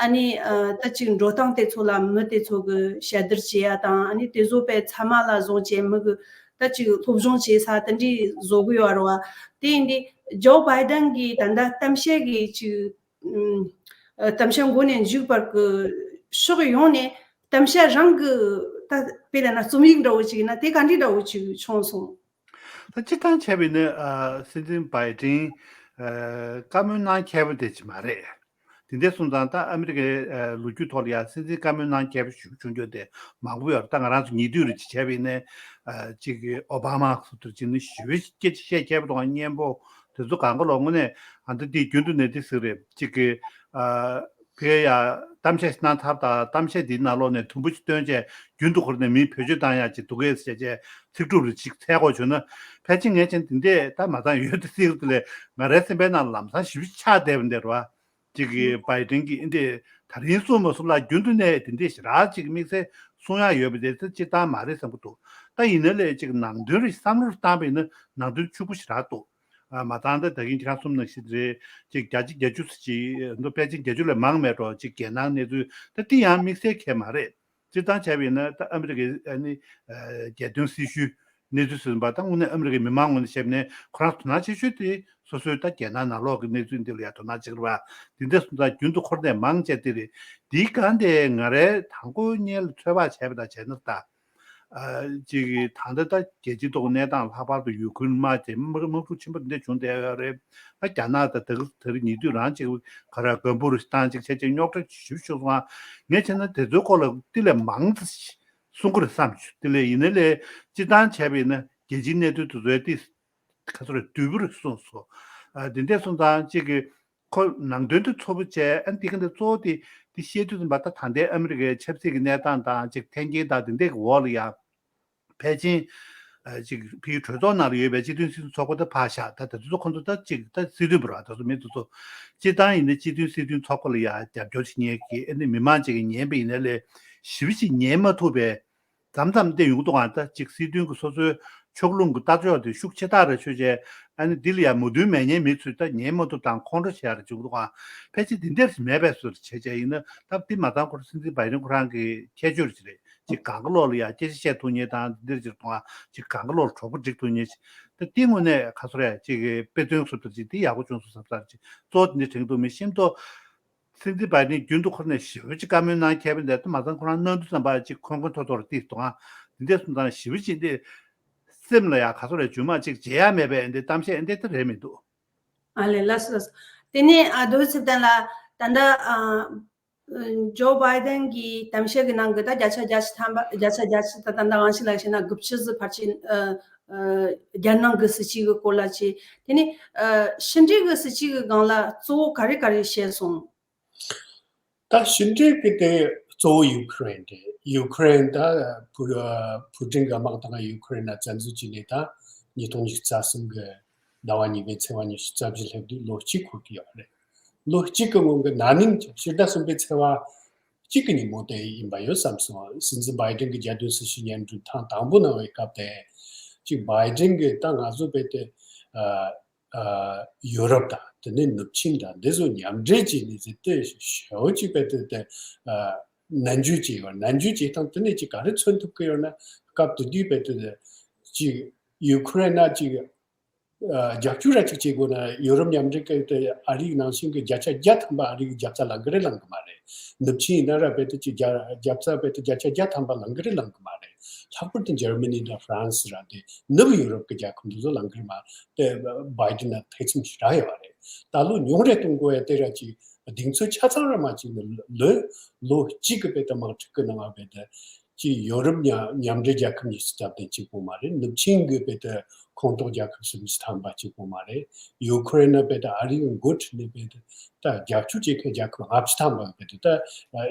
ཨ་ནི་ཨ་ད་ཅིག་འགྲོ་སྟངས་དེ་ཚོ་ལ་མི་དེ་ཚོ་གི་དཔྱད་བསྡུར་བྱེད་ཡ་དང་། ཨ་ནི་དེ་ཚོ་དཔེ་ཚང་མ་ལ་བཟུང་བྱས་མི་གི་ད་ཅིག་སློབ་སྦྱོང་བྱེད་ས་དེ་འདྲའི་བཟོ་གི་ཡོད་རེད་བ། དེ་ཡིན་དུས་ཇོ་བྷའི་ཌེན་གྱི་ད་ལྟ་གཏམ་བཤད་ཀྱི་ཅིག་ཨ་གཏམ་བཤད་མགོ་ནས་མཇུག་བར་གྱི་ཕྱོགས་ཡོངས་ནས་གཏམ་བཤད་རང་གི་ད་དཔེ་ལབ་ན་རྩོམ་ཡིག་འདྲ་བོ་ཅིག་ཡིན་ན་དེ་ག་འདྲའི་འདྲ་བོ་ཅིག་བྱུང་སོང་། ད་སྤྱིར་བཏང་བྱས་པ་ཡིན་ན་ཨ་སྲིད་འཛིན་བྷའི་ཌེན་ཨ་བཀའ་མོལ་གནང་མཁས་པོ་དེ་ཅིག་མ་རེད། དེ་འདྲ་སོང་ཙང་ད་ཨ་མི་རི་ཀའི་ཨ་ལོ་རྒྱུས་ཐོག་ལ་ཡང་སྲིད་འཛིན་བཀའ་མོལ་གནང་མཁས་པོ་ཞིག་བྱུང་རྒྱུ་དེ་མང་པོ་ཡོད་རེད། ད་ང་རང་ཚོ་ཉེ་དུས་རེ་ཅིག་བྱས་པ་ཡིན་ན་ཨ་ཅིག་ཨོ་བྷ་མ་སོགས་དེ་ཅིག་ནི་ཞེ་པོ་སྐད་ཆ་བཤད་མཁས་པོ་དང་སྙན་པོ་དེ་ཚོ་གང་ག་ལོ་དངོས་གནས་ཨ་འདི་དེ་རྒྱུན་དུ་ནས་དེ་ཟེར་རེད། ཅིག་གི་ཨ་བོད་ཡ་གཏམ་བཤད་གནང་ཐབས་དང་། གཏམ་བཤད་འདིའི་ནང་ལོགས་ནས་དུམ་བུ་ཅིག་བཏོན་བྱས་རྒྱུན་དུ་ཁོ་ནས་མིའི་བེད་སྤྱོད་བཏང་ཡག་ཅིག་འདུག་གས་ཟེར་བྱས་ཚིག་གྲུབ་རེ་ཅིག་འཚོལ་དགོས་བྱུང་ན། ཕལ་ཆེར་ངས་བྱས་ན་འདི་འདྲས་ད་མ་བཏང་ཡོད་དེ་སྲིད་དེ་ལས་ང་རའི་སེམས་པའི་ནང་ལ་ལམ་སང་ཞེ་པོ་ཆགས་བསྡད་པ་འདི་རེད་བ། ཅིག་གི་བྷའི་ཌེན་གྱིས་འདི་ད་རིང་གསུངས་མ་གསུངས་ལ་རྒྱུན་དུ་ནས་དེ་འདྲས་ཞེ་དྲག་ཅིག་དམིགས་བསལ་གསུང་ཡག་ཡོད་པ་དེ་ཚོ་སྤྱིར་བཏང་མ་རེད་བསམ་གྱི་འདུག་ད་ཡིན་ན་ལས་ཅིག་ནང་དོན་རེ་བསམ་བློ་བཏང་པ་ཡིན་ན་ནང་དོན་ཕྱུག་པོ་ཞེ་དྲག་འདུག་ཨ་མ་ཚང་ད་ད་གིན་ཁྱེད་རང་གསུངས་ནང་བཞིན་རེད། ཅིག་བརྒྱ་ཆ་བརྒྱད་ཅུ་ཙམ་ཅིག་མདོ་ཕལ་ཆེར་བརྒྱད་ཅུ་ལས་མང་མེད་འགྲོ། ཅིག་རྒྱལ་ནང་གནས་ཚུལ་ད་དེ་ཡང་དམིགས་བསལ་གང་ཡང་མ་རེད། སྤྱིར་བཏང་བྱས་པ་ཡིན་ན་ད་ཨ་མི་རི་ཀའི་ཨ་ནི་ཨ་རྒྱལ་དོན་སྲི་ཞུའི་གནས་ཚུལ་ཟེར་བ་ད་དངོས་གནས་ཨ་མི་རི་ཀའི་མི་མང་ངོས་ནས་བཤད་ན་ཁོ་རང་དོ་སྣང་ཆེ་ཤོས་དེ་སོ་སོའི་ད་རྒྱལ་ནང་ནང་ལོགས་ཀྱི་གནས་ཚུལ་འདི་ལ་ཡང་དོ་སྣང་བྱེད་ཀྱི་རེད་བ། འདི་འདྲ་སོང་ཙང་རྒྱུན་དུ་ཁོ་རང་ནས་མང་ཆེ་དེ་རེད། འདིའི་སྒང་དེ་ང་རའི་དང་པོ་སྔོན་ལ་ཚོད་དཔག་བྱས་པ་དང་བྱས་ན་ད། ཨ་ཅིག་ད་ལྟ་ད་རྒྱལ་སྤྱིའི་ཐོག་གནས་སྟངས་ལྷག་པར་དུ་ཡུ་ཁུ་རེན་དམག་དེ་དམག་དམག་འཁྲུག་ཆེན་པོ་འདི་འདྲ་བྱུང་བསྡད་ཡོད་རེད། ཨ་རྒྱ་ནག་དང་ད་རེས་ཉེ་དུས་རང་ཅིག་ག་རེ་གོམ་པ་རེ་བཏང་ཅིག་བྱས་ཅིག་རྙོག་དྲ་ཞེ་པོ་ཤོར་སོང་། ཨ་ངས་བྱས་ན་དེ་ཚོའི་སྐོར་ལ་དེ་ལས་མང་ཙམ་གསུང་གི་རེད་བསམ་བྱུང་། དེ་ལས་ཡིན་ན་ལས་སྤྱིར་བཏང་བྱས་པ་ཡིན་ན་རྒྱལ་སྤྱིའི་གནས་ཚུལ་དེ་ཚོའི་དེ་ག་ཚོད་རེད་བསྡུས་པོ་རེ་གསུངས་སོང་། ཨ་དེ་འདྲ་སོང་ཙང་ཅིག་གི་ཁོ་ནང་དོན་དེ་ཚོ་པོ་བྱས། ཨ་འདི་ག་འདི་གཙོ་བོ་དེ་འདི་བཤད་དུས་ཙམ་པ་ད་ད་ལྟའི་ཨ་མི་རི་ཀའི་ཆབ་སྲིད་ཀྱི་གནས་སྟངས་དང་ཅིག་འཐེན་འཁྱེར་དང་དེ་འདྲའི་གི་འོག་ལ་ཡང་ཕལ་ཆེར་ཨ་ཅིག་ཕ་གིའི་གྲོས་ཚོགས་ནང་ལ་ཡོད་པའི་སྤྱི་མཐུན་སྲིད་དོན་ཚོགས་པ་དེ་ཕར་བཞག་ད་དེ་ཚོ་ཁོ་ཚོ་ད་ཅིག་ད་སྲིད་དོན་པ་རེད་བ། དེ་ཚོ་མི་དེ་ཚོ་སྤྱིར་བཏང་ཡིན་ན་སྤྱི་མཐུན་སྲིད་དོན་ཚོགས་པ་ལ་ཡང་རྒྱབ་སྐྱོར་བྱེད་མཁན་གྱི་ཨ་ནི་མི་མང་ཅིག་གིས་ཉན་པ་ཡིན་ན་ལས་ཞེ་པོ་ཅིག་ཉན་མ་ཐུབ་པའི་མཚམས་མཚམས་བལྟས་ཡོང་གི་འདུག་ག་ད་ཅིག་སྲིད་དོན་གྱི་སོ་སོའི་ཕྱོགས་ལྷུང་གི་ལྟ་ཕྱོགས་དེ་ཤུགས་ཆེ་ཐག་རེ་ཆོད་བྱས། ཨ་ནི་འདི་ལ་ཡང་མོས་མཐུན་མེད་མཁན་མི་ཚོས་ད་ཉན་མ་ཐུབ་དང་ཁོང་ཁྲོ་བྱེད་ཡག་རེ་བྱུང་འདུག་ག་ཕལ་ཆེར་འདི་འདྲ་ཞིག་མེད་པའི་བཟོ་འདྲ་བྱས་བྱས་ཡིན་ན་ད་འདི་མ་ཚང་ཁོ་རང་སྲིད་འཛིན་བྷའི་ཌེན་ཁོ་རང་གི་ཁྱད་ཆོས་རེ་ཅིག་རེད། ཅིག་གང་ག་ལོག་ལ་ཡང་སྐད་ཆ་བཤད་ཐུབ་མཁན་དང་འདི་འདྲ་ཅིག་མཐོང་བ། ཅིག་གང་ག་ལོག་ལ་གྲོགས་པོ་སྒྲིག་ཐུབ་མཁན་ཞིག་ད་འདི་དངོས་གནས་ག་ཚོད་རེད། ཅིག་དཔེ་མཚོན་བཟོ་འདྲ་ཅིག་འདི་ཡག་པོ་བྱུང་སོང་བསམ་ས་རེ་ཅིག་གཙོ་བོ་འདི་འདྲ་དྲན་གྱི་འདུག་མི་ཤེས་མདོག་སྲིད་འཛིན་བྷའི་ཌེན་རྒྱུན་དུ་ཁོ་ནས་ཞེ་པོ་ཅིག་བཀའ་མོལ་གནང་མཁས་པ་འདི་ད་མ་ཚང་ཁོ་རང་གནང་དུས་ཙམ་པ་ཅིག་ཁོན་ཁོན་ཐོར་ཐོར་ཏིག་གཏོང་ཨ། འདི་འདྲ་སོང་ཙང་ཞེ་པོ་ཅིག་འདི་སེམས་ལ་ཡང་ག་ཚོད་རེད་རྒྱུ་མ་ཅིག་བརྗེད་ཡ་མེད་པའི་འདི་གཏམ་བཤད་འདི་ད་རེད་མི་འདུག་ཨ་ལས་ལགས་སོ་ལགས་སོ། དེ་ནས་ཨ་རྡོ་རྗེ་ཚེ་བརྟན་ལགས་ད་ལྟ་ཨ་ཇོ་བྷའི་ཌེན་གྱི་གཏམ་བཤད་ཀྱི་ནང་གི་ད་བརྒྱ་ཆ་བརྒྱད་ཅུ་ཐམ་པ་བརྒྱ་ཆ་བརྒྱད་ཅུ་ད་ད་ལྟ་ཝང་ཞི་ལགས་བཤད་ན་དགུ་བཅུ་ཙམ་ཕལ་ཆེར་ཨ་ཨ་རྒྱལ་ནང་གི་སྲིད་བྱུས་ཀྱི་སྐོར་ལ་བྱས། དེ་ནས་ཨ་ཕྱི་འབྲེལ་གྱི་སྲིད་བྱུས་ཀྱི་སྒང་ལ་གཙོ་བོ་ག་རེ་ག་རེ་བཤད་སོང་། ད་ཕྱི་འབྲེལ་གྱི་དེ་གཙོ་བོ་ཡུ་ཁུ་རེན་རེད། ཡུ་ཁུ་རེན་ད་ཕུ་ཕུ་ཀྲིན་གྱི་དམག་དང་ཡུ་ཁུ་རེན་ལ་བཙན་འཛུལ་བྱས་ནས་ད་ཉིས་སྟོང་ཉི་ཤུ་རྩ་གསུམ་གྱི་ཟླ་བ་གཉིས་པའི་ཚེས་པ་ཉི་ཤུ་རྩ་བཞི་སླེབས་དུས་ལོ་གཅིག་འཁོར་གྱི་ཡོད་རེད། ལོ་གཅིག་གི་སྔོན་གྱི་ན་ནིང་ཕྱི་ཟླ་གསུམ་པའི་ཚེས་པ་གཅིག་གི་ཉིན་མོ་དེ་ཡིན་པ་ཡོད་བསམ་སོང་། སྲིད་འཛིན་བྷའི་ཌེན་གྱི་རྒྱལ་དོན་སྲི་ཞུ་སྙན་སྒྲོན་ཐེངས་དང་པོ་གནང་བའི་སྐབས་དེ་ཅིག་བྷའི་ཌེན་གྱིས་ད་ང་ཚོ་བས་ཏེ་ཨ། ཨ་ཡུ་རོབ་དང་དེ་ནས་ནུབ་ཆིངས་དང་འདི་ཚོ་མཉམ་འབྲེལ་བྱས་ནས་ཟེར་ཏེ་ཞེ་པོ་ཅིག་བས་ཏེ་དེ་ཨ་ནན་བརྗོད་བྱས་ཡོད། ནན་བརྗོད་བྱས་སྟངས་དེ་ནས་ཅིག་ག་རེ་མཚོན་ཐུབ་ཀྱི་ཡོད་ན། སྐབས་དེ་དུས་བས་ཏེ་དེ་ཅིག་ཡུ་ཁུ་རེན་ན་ཅིག་ཨ་རྒྱབ་སྐྱོར་ར་ཅིག་བྱེད་དགོས་ན་ཡུ་རོབ་མཉམ་འབྲེལ་གྱི་དེ་ཨ་རིའི་ནང་བཞིན་གྱི་བརྒྱ་ཆ་བརྒྱ་ཐམ་པ་ཨ་རི་གི་རྒྱབ་རྩ་ལང་གི་རེད་ལང་གི་མ་རེད། ནུབ་ཆིངས་ཡིན་ན་ར་བས་ཏེ་ཅིག་རྒྱ་རྒྱབ་རྩ་བས་ཏེ་བརྒྱ་ཆ་བརྒྱ་ཐམ་པ་ལང་གི་རེད་ལང་གི་མ་རེད། ལྷག་པར་དུ་འཇར་མ་ནི་དང་ཧྥ་རན་སི་ར་དེ་ནུབ་ཡུ་རོབ་ཀྱི་རྒྱལ་ཁབ་འདི་ཚོ་ལང་ཀར་མ་དེ་བྷའི་ཌེན་ལ་ཐེ་ཚོམ་ཞིག་རག་ཡོད་རེད། ད་ལོ་ཉུང་རེ་གཏོང་དགོས་ཡ་དེ་ར་ཅིག་གདེང་ཚོད་ཆ་ཚང་ར་མ་ཅིག་ནི་ལོ་ལོ་གཅིག་གི་བེད་དུ་དམག་འཁྲུག་གི་ནང་བ་བེད་དུ་ཅིག་ཡོ་རོབ་མཉམ་མཉམ་འབྲེལ་རྒྱལ་ཁབ་ཉི་ཤུ་རྩ་བདུན་གཅིག་པོ་མ་རེད། ནུབ་ཆིངས་གི་བེད་དུ་ཁོངས་གཏོགས་རྒྱལ་ཁབ་སུམ་ཅུ་ཐམ་པ་གཅིག་པོ་མ་རེད། ཡུ་ཁུ་རེན་ནི་བེད་དུ་ཨ་རིའི་འགོ་ཁྲིད་ནི་བེད་དུ་ད་རྒྱབ་སྐྱོར་བྱེད་མཁན་རྒྱལ་ཁབ་ལྔ་བཅུ་ཐམ་པ་བེད་དུ་ད་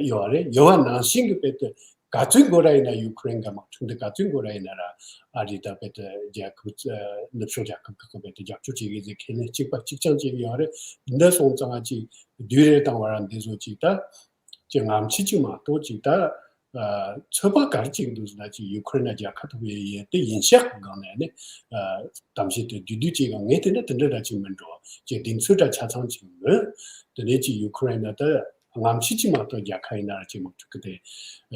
ཡོད་རེད། ཡོད་པ་ནང་བཞིན་གི་བེད་དུ་ག་ཚོད་འགོར་ར་ཡིན་ན་ཡུ་ཁུ་རེན་གི་དམག་འཁྲུག་འདི་ག་ཚོད་འགོར་ར་ཡིན་ན་ར་ཨ་རི་དང་བེད་དུ་རྒྱལ་ཁབ་ནུབ་ཕྱོགས་རྒྱལ་ཁབ་ཁག་གི་བེད་དུ་རྒྱབ་སྐྱོར་བྱེད་མཁན་ཟེར་ཁས་ལེན་གཅིག་པ་གཅིག་རྐྱང་བྱེད་ཀྱི་ཡོད་རེད། འདི་སོང་ཙང་ཅིག་དུས་རེ་བཏང་བ་ར་འདི་ཚོ་ཅིག་ད་ཅིག་ངམ་ཆི་ཅིག་མ་གཏོགས་ཅིག་ད་ཚོད་དཔག་ག་རེ་བྱེད་ཀྱི་འདུག་ཟེར་ན་ཅིག་ཡུ་ཁུ་རེན་ལ་རྒྱལ་ཁ་ཐོབ་ཡས་ཡས་དེ་ཡིན་ཤག་གི་སྒང་ནས་ནི་གཏམ་བཤད་དེ་བསྡུས་བསྡུས་ཅིག་གང་ངས་དེ་འདྲ་དེ་འདྲ་འདྲ་ཅིག་མི་འགྲོ་ཅིག་གདེང་ཚོད་འདྲ་ཆ་ཚང་ཅིག་མོད། དེ་ནས་ཅིག་ཡུ་ཁུ་རེན་ལ་ད་ངམ་ཆི་ཅིག་མ་གཏོགས་རྒྱལ་ཁ་ཡིན་ན་ར་ཅིག་མ་ཐུབ་ཀི་དེ་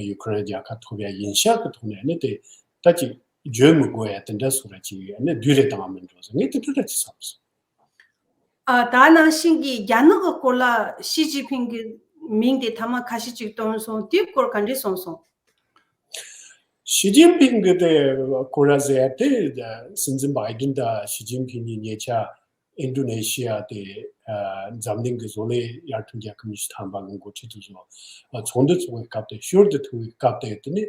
ཡུ་ཁུ་རེན་རྒྱལ་ཁ་ཐོབ་ཡ་ཡིན་ཤག་གི་ཐོག་ནས་ནི་དེ་ད་ཅིག་བརྗོད་མི་དགོས་ཡ་དེ་འདྲ་སོ་ར་ཅིག་ནི་བསྡུས་རེ་བཏང་བ་མི་འགྲོ་ཟེར་ངས་དེ་འདྲ་འདྲ་ཅིག་བསམ་སོང་། ཨ། ད་ནང་བཞིན་གྱི་རྒྱ་ནག་གི་སྐོར་ལ་ཞི་ཅིན་ཕིང་གི་མིང་དེ་ཐ་མ་ཁ་ཤས་ཅིག་བཏོན་སོང་། དེའི་སྐོར་ག་འདྲས་གསུངས་སོང་། ཞི་ཅིན་ཕིང་གི་དེ་སྐོར་ར་ཟེར་ཡ་དེ་སྲིད་འཛིན་བྷའི་ཌེན་དང་ཞི་ཅིན་ཕིང་གཉིས་ཉེ་ཆར་ཨིན་ཌོ་ནེ་ཤི་ཡ་དེ་འཛམ་གླིང་གི་བཟོ་ལས་ཡར་ཐོན་རྒྱལ་ཁབ་ཉི་ཤུ་ཐམ་པ་གི་འགོ་ཁྲིད་དེ་ཚོ་ཚོགས་འདུ་ཚོགས་པའི་སྐབས་དེ་ཞོར་དུ་ཐུག་པའི་སྐབས་དེ་དེ་ནི་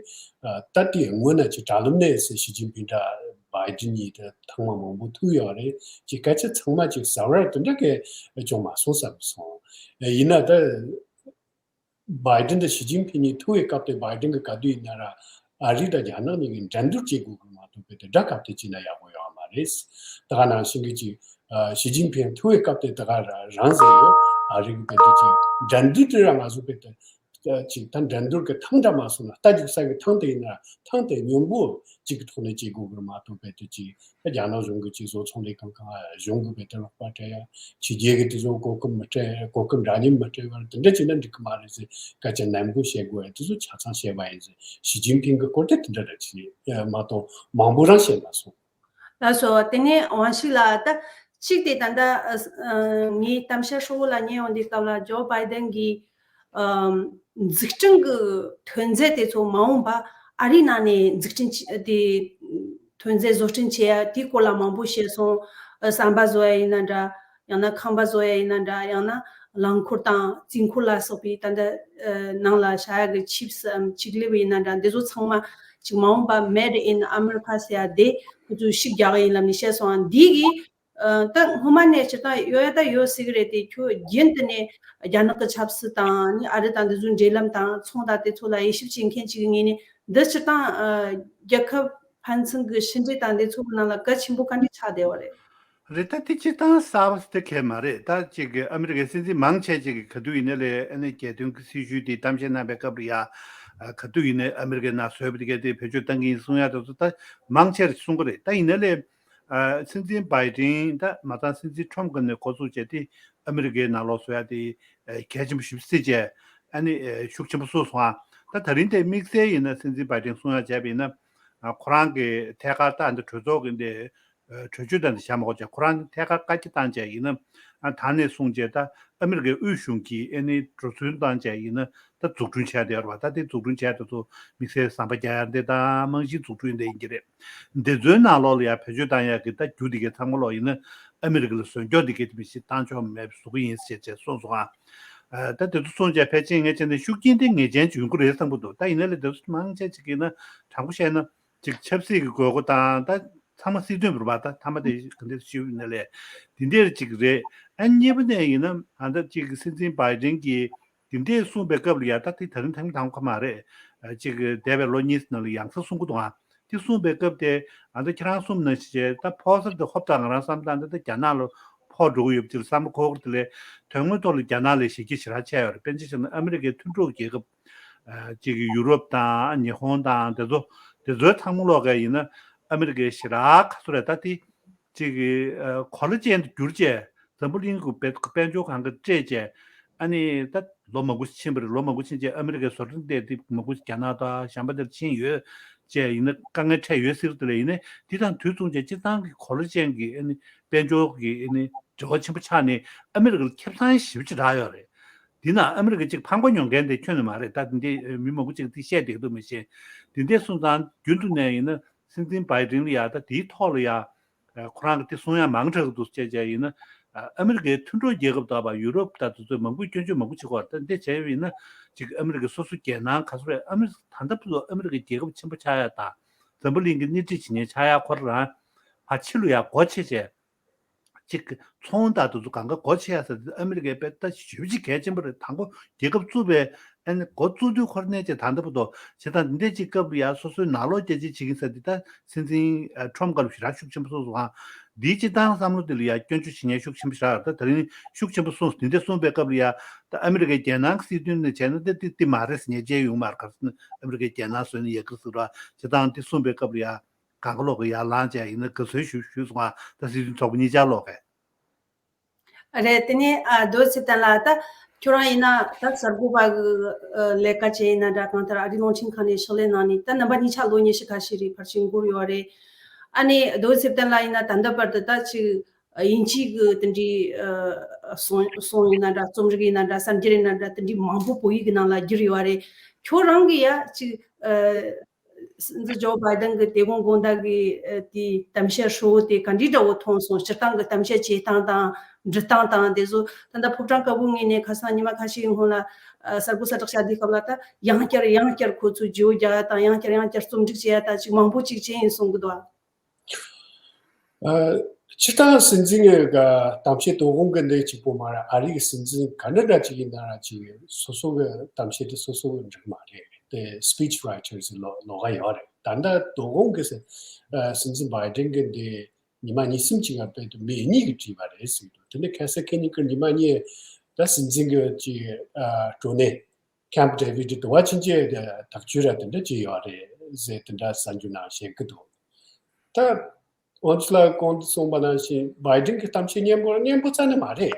ད་ལྟའི་སྔོན་ན་ཅིག་དྲ་ལམ་ནས་ཞི་ཅིན་ཕིང་དང་བྷའི་ཌེན་གཉིས་དེ་ཐེངས་མ་མང་པོ་ཐུག་ཡོད་རེད། ཅིག་སྐད་ཆ་ཚང་མ་ཅིག་ཟ་བར་དེ་འདྲ་གི་བྱུང་མ་སོང་བསམ་སོང་། ཡིན་ན་ད་བྷའི་ཌེན་དང་ཞི་ཅིན་ཕིང་གཉིས་ཐུག་པའི་སྐབས་དེ་བྷའི་ཌེན་གྱིས་ག་དུས་ཡིན་ན་ར་ཨ་རི་དང་རྒྱ་ནག་གཉིས་ཀྱིས་འགྲན་བསྡུར་བྱེད་དགོས་ཀྱི་མ་གཏོགས་བོད་དེ་དགྲ་སྐབས་དེ་བྱས་ན་ཡག་པོ་ཡོད་མ་རེད། ད་ག་ནང་བཞིན་གྱི་ཅིག་ཞི་ཅིན་ཕིང་ཐུག་པའི་སྐབས་དེ་ད་ག་ར་རང་ཟེར་ཡོད། ཨ་རི་གི་བོད་དེ་ཅིག་འགྲན་བསྡུར་དེ་ར་ང་ཚོ་བོད་དེ་ཅིག་ད་འགྲན་བསྡུར་གྱི་ཐང་འདྲ་མ་སོང་ན་རྟ་རྒྱུག་ས་གི་ཐང་དེ་ཡིན་ན་ཐང་དེ་སྙོམས་པོ་གཅིག་གི་ཐོག་ནས་བྱེད་དགོས་ཀྱི་མ་གཏོགས་བོད་དེ་ཅིག་རྒྱ་ནག་གཞུང་གི་སྤྱི་ཚོགས་ཚོང་ལས་ཁང་གང་གཞུང་གི་བེད་སྤྱོད་ལོག་པ་སྤྲད་ཡ། ཕྱི་རྒྱལ་གྱི་དེ་ཚོ་གོ་སྐབས་མི་སྤྲད། གོ་སྐབས་འདྲ་མཉམ་མི་སྤྲད་པར་དེ་འདྲ་བྱས་ན་འགྲིག་གི་མ་རེད་ཟེར་སྐད་ཆ་ནན་པོ་བཤད་དགོས་ཡ་དེ་ཚོ་ཆ་ཚང་བཤད་པ་ཡིན་ཟེར། ཞི་ཅིན་ཕིང་གི་སྐོར་དེ་དེ་འདྲ་འདྲ་བྱས་མ་གཏོགས་མང་པོ་རང་བཤད་མ་སོང་། ལགས་སོ། དེ་ནས་ཝང་ཧྲི་ལགས། ད་གཅིག་དེ་ད་ལྟ་ངས་གཏམ་བཤད་ཧྲིལ་བོ་ལ་ཉན་ཡོང་དུས་སྐབས་ལ་ཇོ་བྷའི་ཌེན་གྱིས་འཛུགས་སྐྲུན་གྱི་ཐོན་རྫས་དེ་ཚོ་མ་འོངས་པ་ཨ་རིའི་ནང་ནས་འཛུགས་སྐྲུན་བྱེད་དེ་ཐོན་རྫས་བཟོ་སྐྲུན་བྱེད་ཡ་དེའི་སྐོར་ལ་མང་པོ་བཤད་སོང་། ཟམ་པ་བཟོ་ཡ་ཡིན་ན་འདྲ། ཡང་ན་ཁང་པ་བཟོ་ཡ་ཡིན་ན་འདྲ། ཡང་ན་རླངས་འཁོར་དང་རྩིས་འཁོར་ལ་སོགས་པའི་ད་ལྟ་ནང་ལ་བཞག་ཡ་གི་ཆིབ་སི་ཨམ་ཆིག་ལེབ་ཡིན་ན་འདྲ། འདི་ཚོ་ཚང་མ་ཅིག་མ་འོངས་པ་Made in America ཟེར་ཡ་དེ་ཁོ་ཚོས་ཤུགས་རྒྱག་གི་ཡིན་ལབ་ནས་བཤད་སོང་། འདི་གིས་ཨ། ད་སྔོན་མ་ནས་སྤྱིར་བཏང་ཡོད་ཡ་ད་ཡོད་སྲིད་གི་རེད་དེ། ཁྱོད་རྒྱུན་དུ་ནས་རྒྱ་ནག་གི་ཆབ་སྲིད་དང་ནི་ཨ་རི་དང་འདི་ཚོའི་འབྲེལ་ལམ་དང་ཚོང་དང་དེ་ཚོ་ལ་དབྱེ་ཞིབ་བྱེད་མཁན་ཅིག་གི་ངོས་ནས་འདི་སྤྱིར་བཏང་ཨ། རྒྱལ་ཁབ་ཕན་ཚུན་གྱི་ཕྱི་འབྲེལ་དང་འདི་ཚོ་གི་ནང་ལ་གལ་ཆེན་པོ་ག་འདྲ་ཆགས་བསྡད་པ་རེད། རེད། ད་དེ་སྤྱིར་བཏང་གསར་པ་དེ་གས་མ་རེད། ད་ཅིག་གི་ཨ་མི་རི་ཀའི་སྲིད་འཛིན་མང་ཆེ་ཅིག་གིས་ག་དུས་ཡིན་ན་ལས་ཨ་ནི་རྒྱལ་དོན་གྱི་སྲི་ཞུ་དེ་གཏམ་བཤད་གནང་པའི་སྐབས་ལ་ཡ་ག་དུས་ཡིན་ན་ཨ་མི་རི་ཀའི་ནང་བཟོས་པ་དེ་གས་དེ་བེད་སྤྱོད་བཏང་གི་ཡིན་གསུང་ཡ་དེ་ཚོ་ད་མང་ཆེར་གསུང་གི་རེད། ད་ཡིན་ན་ལས། ཨ། སྲིད་འཛིན་བྷའི་ཌེན་ད་མ་ཚང་སྲིད་འཛིན་ཁྲོམ་གི་ནས་འགོ་བཙུགས་བྱས་ཏེ་ཨ་མི་རི་ཀའི་ནང་ལོགས་བཟོ་ཡ་དེ་གལ་ཆེན་པོ་ཞིག་སྲིད་བྱས་ཨ་ནི་ཤུགས་ཆེན་པོ་བཟོས་སོང་ཨ། ད་ད་རིང་དེ་དམིགས་བསལ་ཡིན་ན་སྲིད་འཛིན་བྷའི་ཌེན་གསུང་ཡ་བྱས་པ་ཡིན་ན་ཁོ་རང་གི་ཐད་ཀར་ད་འདི་གྲོས་ཚོགས་ཀྱི་འདི་གྲོས་ཆོད་དང་འདི་བཞག་མ་དགོས་བྱས་ཁོ་རང་གི་ཐད་ཀར་བཀའ་རྒྱ་བཏང་བྱས་ཡིན་ན་ཨ་ད་ནས་གསུངས་བྱས་ད་ཨ་མི་རི་ཀའི་དབུས་གཞུང་གིས་ཨ་ནི་འགྲོ་སོན་བཏང་བྱས་ཡིན་ན། ད་འཛུགས་སྐྲུན་བྱས་བསྡད་ཡོད་རེད་བ། ད་དེ་འཛུགས་སྐྲུན་བྱས་དེ་ཚོ་དམིགས་བསལ་ཟམ་པ་རྒྱག་ཡ་འདི་དང་རྨང་གཞི་འཛུགས་སྐྲུན་འདི་ཡིན་གྱི་རེད། འདི་ཚོའི་ནང་ལོགས་ལ་ཡ་བེད་སྤྱོད་བཏང་ཡ་གི་ད་རྒྱུ་འདི་གའི་ཚང་མ་ལོག་ཡིན་ན་ཨ་མི་རི་ཀ་ལ་ཟོན་སྐྱོར་འདི་གའི་དེ་མི་ཞིག་བཏང་ཆོག་མེད་པ་བཟོ་གི་ཡིན་ཟེར་བྱས་གསུངས་སོང་ཨ། ད་དེ་ཚོ་གསུངས་བྱས་ཕལ་ཆེར་ངས་བྱས་ན་ཤུགས་རྐྱེན་དེ་ངེས་ཅན་ཅིག་ཡོང་གི་རེད་བསམ་གི་འདུག་ད་ཡིན་ན་ལས་དེ་ཚོ་མང་ཆེ་ཅིག་ཡིན་ན་དྲང་པོ་བཤད་ན་ཅིག་ཆབ་སྲིད་ཀྱི་དགོས་མཁོ་དང་ད་ཚང་མ་སྲིད་དོན་རེད་བ། ད་ཐ་མ་དེ་ག་འདྲ་ཞུས་ཡིན་ན་ལས་དེ་འདྲ་ཅིག་རེད། ཨ་གཉིས་པ་ནས་ཡིན་ན་ཨ་ད་ཅིག་སྲིད་འཛིན་བྷའི་ཌེན་གྱིས། དེ་འདྲས་གསུངས་པའི་སྐབས་ལ་ཡ་ད་དེ་ད་རིང་ཐེངས་དང་པོ་མ་རེད། ཅིག་འདས་པའི་ལོ་གཉིས་ནང་ལ་ཡང་སེ་གསུང་གི་འདུག་ཨ། དེ་གསུངས་པའི་སྐབས་དེ་ཨ་ད་ཁྱེད་རང་གསུངས་ནང་བཞིན་བྱས་ད་ཕོག་ས་དེ་ཧོབ་ད་ང་རང་བསམ་སྟངས་དེ་ད་རྒྱ་ནག་ལ་ཕོག་འགྲོ་གི་ཡོད་པ་ཅིག་ལ་བསམ་བློ་འཁོར་གི་རེད་དེ་ལས་དོན་དངོས་ཐོག་ལ་རྒྱ་ནག་ལས་གཞི་རྒྱ་ཞེ་དྲག་ཆེ་ཡོད་རེད། དཔེར་ན་ཆ་བཞག་ན་ཨ་མི་རི་ཀའི་མཐུན་གྲོགས་རྒྱལ་ཁབ་ཅིག་ཡུ་རོབ་དང་ཉི་ཧོང་དང་དེ་ཚོ་དེ་ཚོའི་ཚང་མ་ལོག་ག་ཡིན་ན་ཨ་མི་རི་ཀའི་ཞེ་དྲག་ཁ་སོ་རེད། ད་དེ། ཅིག་གི་ཨ་གོ་ལ་ཅན་དུ་གྱུར་བྱས་འཛམ་བུ་གླིང་གི་དཔལ་དཔལ་འབྱོར་གང་ག་སྤྲད་བྱས་ཨ་ནི་ད་ལོ་མང་པོ་ཕྱིན་པ་རེད། ལོ་མང་པོ་ཕྱིན་བྱས་ཨ་མི་རི་ཀའི་བཟོ་གྲྭ་འདི་དེ་མང་པོ་རྒྱ་ནག་དང་གཞན་པ་དེར་ཕྱིན་ཡོད་བྱས་ཡིན་ན་དཀའ་ངལ་འཕྲད་ཡོད་ཟེར་དེ་ལ་ཡིན་ན་དེ་དང་དུས་མཚུངས་བྱས་སྤྱིར་བཏང་གི་གོ་ལ་ཅན་གྱི་ཨ་ནི་དཔལ་འབྱོར་གྱི་ཨ་ནི་འབྲེལ་བ་ཆེན་པོ་ཆགས་ནས་ཨ་མི་རི་ཀ་ལ་ཁེ་བཟང་ཞེ་པོ་ཅིག་རག་ཡོད་རེད། འདི་ན་ཨ་མི་རི་ཀ་གཅིག་ཕངས་པ་མྱོང་མཁན་དེ་ཁྱོན་ནས་མ་རེད། ད་འདི་འདི་མི་མང་པོ་གཅིག་འདི་བཤད་བསྡད་འདུག་མི་ཤེས། འདི་འདྲ་སོང་ཙང་རྒྱུན་དུ་ནས་ཡིན་ན་སྲིད་འཛིན་བྷའི་ཌེན་ལ་ཡ་ད་དེའི་ཐོག་ལ་ཡ་ཁོ་རང་གི་དེ་གསུང་ཡ་མང་དྲགས་འདུག་ཅེས་བྱས་ཡིན་ན། ཨ་མི་རི་ཀའི་མཐུན་གྲོགས་རྒྱལ་ཁབ་དག་པ་ཡུ་རོབ་དང་དེ་ཚོས་མང་པོས་སྐྱོན་བརྗོད་མང་པོ་བྱེད་ཀྱི་ཡོད་རེད། ད་འདི་བྱས་པ་ཡིན་ན་ཅིག་ཨ་མི་རི་ཀའི་སོ་སོ་རྒྱལ་ནང་ག་ཚོད་རེད། ཨ་མི་རི་ད་ལྟ་བར་དུ་ཨ་མི་རི་ཀའི་རྒྱལ་ཁབ་ཆེན་པོ་ཆགས་ཡ་དང་འཛམ་བུ་གླིང་གི་སྣེ་ཁྲིད་བྱེད་མཁན་ཆགས་ཡ་ཁོ་རང་ཕར་ཕྱི་ལ་ཡ་སྒོ་ཕྱེ་བྱས། ཅིག་ཚོང་དང་དེ་ཚོ་གང་ག་སྒོ་ཕྱེ་ཡ་ཟེར་དུས་ཨ་མི་རི་ཀའི་དཔེ་ལྟ་ཞེ་པོ་ཅིག་གལ་ཆེན་པོ་རེད། དང་པོ་རྒྱལ་ཁབ་བཙུགས་པའི་ཨ་ནི་འགོ་བཙུགས་དུས་ཁོ་ར་གནས་ཅིག་ད་ལྟ་བར་དུ་བྱེད་སྟངས་འདི་འདྲ་ཅིག་སྐབས་ལ་ཡ་སོ་སོའི་ནང་ལོགས་རྒྱལ་སྤྱི་བྱེད་ཀྱིན་ཟེར་འདི་ད་སྲིད་འཛིན་ཨ་ཁྲོམ་སྐབས་ཞེ་དྲག་ཤུགས་ཆེན་པོ་སོང་སོང་ཨ། འདིའི་སྤྱི་བཏང་བསམ་བློ་འདི་ལ་ཡ་སྐྱོན་བརྗོད་བྱེད་མཁན་ཤུགས་ཆེན་པོ་ཞེ་དྲག་རེད། ད་དེ་རིང་ཤུགས་ཆེན་པོ་གསུངས། འདི་འདྲ་གསུངས་པའི་སྐབས་ལ་ཡ་ད་ཨ་མི་རི་ཀའི་རྒྱལ་ནང་གི་སྲིད་དོན་ནས་བྱས་ན་འདི་འདི་འདི་མ་རེད་ཟེར་ཉེས་ཆད་ཡོང་མ་རེད། ག་རེ་ཟེར་ན་ཨ་མི་རི་ཀའི་རྒྱལ་ནང་བཟོས་ནས་ཡག་གི་ཟེར་བ་བྱེད་སྟངས་འདི་གསུངས་པའི་སྐབས་ལ་ཡ། གང་ག་ལོག་གི་ཡར་ལངས་བྱས་ཡིན་ན་དགའ་བསུ་ཞུ་ཞུས་སོང་ང་། ད་སྲིད་དོན་ཚོགས་པ་གཉིས་ཆར་ལོག་གས། རེད། དེ་ནས་ཨ་རྡོ་ཚེ་བརྟན་ལགས། ད་ཁྱོད་རང་ཡིན་ན་ད་གསར་འགོད་པ་གི་ཨ་ལས་ཀ་བྱས་ཡིན་ན་འདྲ། གང་ལྟར་ཨ་རིའི་རླུང་འཕྲིན་ཁང་ནས་ཕྱག་ལས་གནང་ནས་ད་རྣམ་པ་གཉིས་ཆར་ལོ་ཉི་ཤུ་ཁ་ཤས་རེད་ཕལ་ཆེར་འགོར་ཡོད་རེད། ཨ་ནི་རྡོ་ཚེ་བརྟན་ལགས་ཡིན་ན་ད་ལྟ་བར་དུ་ད་ཅིག་དབྱིན་ཇི་གི་དེ་འདྲའི་ཨ་སྲུང་སྲུང་ཡིན་ན་འདྲ། རྩོམ་རིག་ཡིན་ན་འདྲ། གསར་འགྱུར་ཡིན་ན་འདྲ། དེ་འདྲའི་མང་པོ་བོད་ཡིག་གི་ནང་ལ་བསྒྱུར་ཡོད་རེད། ཁྱོད་རང་གི་ཡ་ཅིག་ཨ། སྲིད་འཛིན་ཇོ་བྷའི་ཌེན་གྱི་དེ་གོང་དགོང་དག་གི་ཨ་དེའི་གཏམ་བཤད་ཧྲིལ་བོ་དེ་ག་འདྲའི་འདྲ་བོ་མཐོང་སོང་། སྤྱིར་བཏང་གི་གཏམ་བཤད་བྱེད་སྟངས་དང་འབྲི་སྟངས་དང་དེ་ཚོ། ད་ལྟ་ཕོ་བྲང་དཀར་པོའི་ངོས་ནས་ཁ་སང་ཉི་མ་ཁ་ཤས་སྔོན་ལ་ཨ་གསར་འགོད་གསལ་བསྒྲགས་བྱ་དུས་སྐབས་ལ་ད་ཡང་བསྐྱར་ཡང་བསྐྱར་ཁོ་ཚོས་བརྗོད་རྒྱག་ཡ་དང་ཡང་བསྐྱར་ཡང་བསྐྱར་རྩོམ་སྒྲིག་བྱེད་ཡ་ད་ཅིག་མང་པོ་ཅིག་བྱས་ཡིན་གསུང་གི་འདུག་ཨ། ཨ། སྤྱིར་བཏང་སྲིད་འཛིན་གྱི་ག་གཏམ་བཤད་དོ་དགོང་གི་འདི་གཅིག་པོ་མ་རེད། ཨ་རི་གི་སྲིད་འཛིན་ག་འདྲ་འདྲ་ཅིག་ཡིན་ན་ར་ཅིག་སོ་སོ་གི་གཏམ་བཤད་དེ་སོ་སོ་གི་འབྲི་གི་མ་རེད། དེ་speech writers་ལོ་ལོགས་ཀ་ཡོད་རེད། ད་ལྟ་དོ་དགོང་གི་སྲིད་ཨ་སྲིད་འཛིན་བྷའི་ཌེན་གྱི་འདི་ཉི་མ་གཉིས་གསུམ་ཅིག་ང་དཔེ་དུ་མི་གཉིས་ཀྱིས་བྲིས་པ་རེད་ཟེར་གྱི་འདུག་དེ་ནས་ཁ་སང་ཁེ་ཉིན་གྱི་ཉི་མ་གཉིས་ད་སྲིད་འཛིན་གྱི་ཅིག་ཨ་སྤྲོ་ནས། ཀེམ་ཌེ་ཝིཌ་དུ་བ་ཕྱིན་ཆད་ཐག་གཅོད་ར་དེ་འདྲ་བྱས་ཡོད་རེད་ཟེར་དེ་འདྲ་གསར་འགྱུར་ནང་བཤད་ཀྱི་འདུག་ད་ཝོན་ཆི་ལ་གོང་དུ་གསུངས་པ་ནང་བཞིན་བྷའི་ཌེན་གྱི་གཏམ་བཤད་སྙན་པོ་སྙན་པོ་རྩ་ནས་མ་རེད།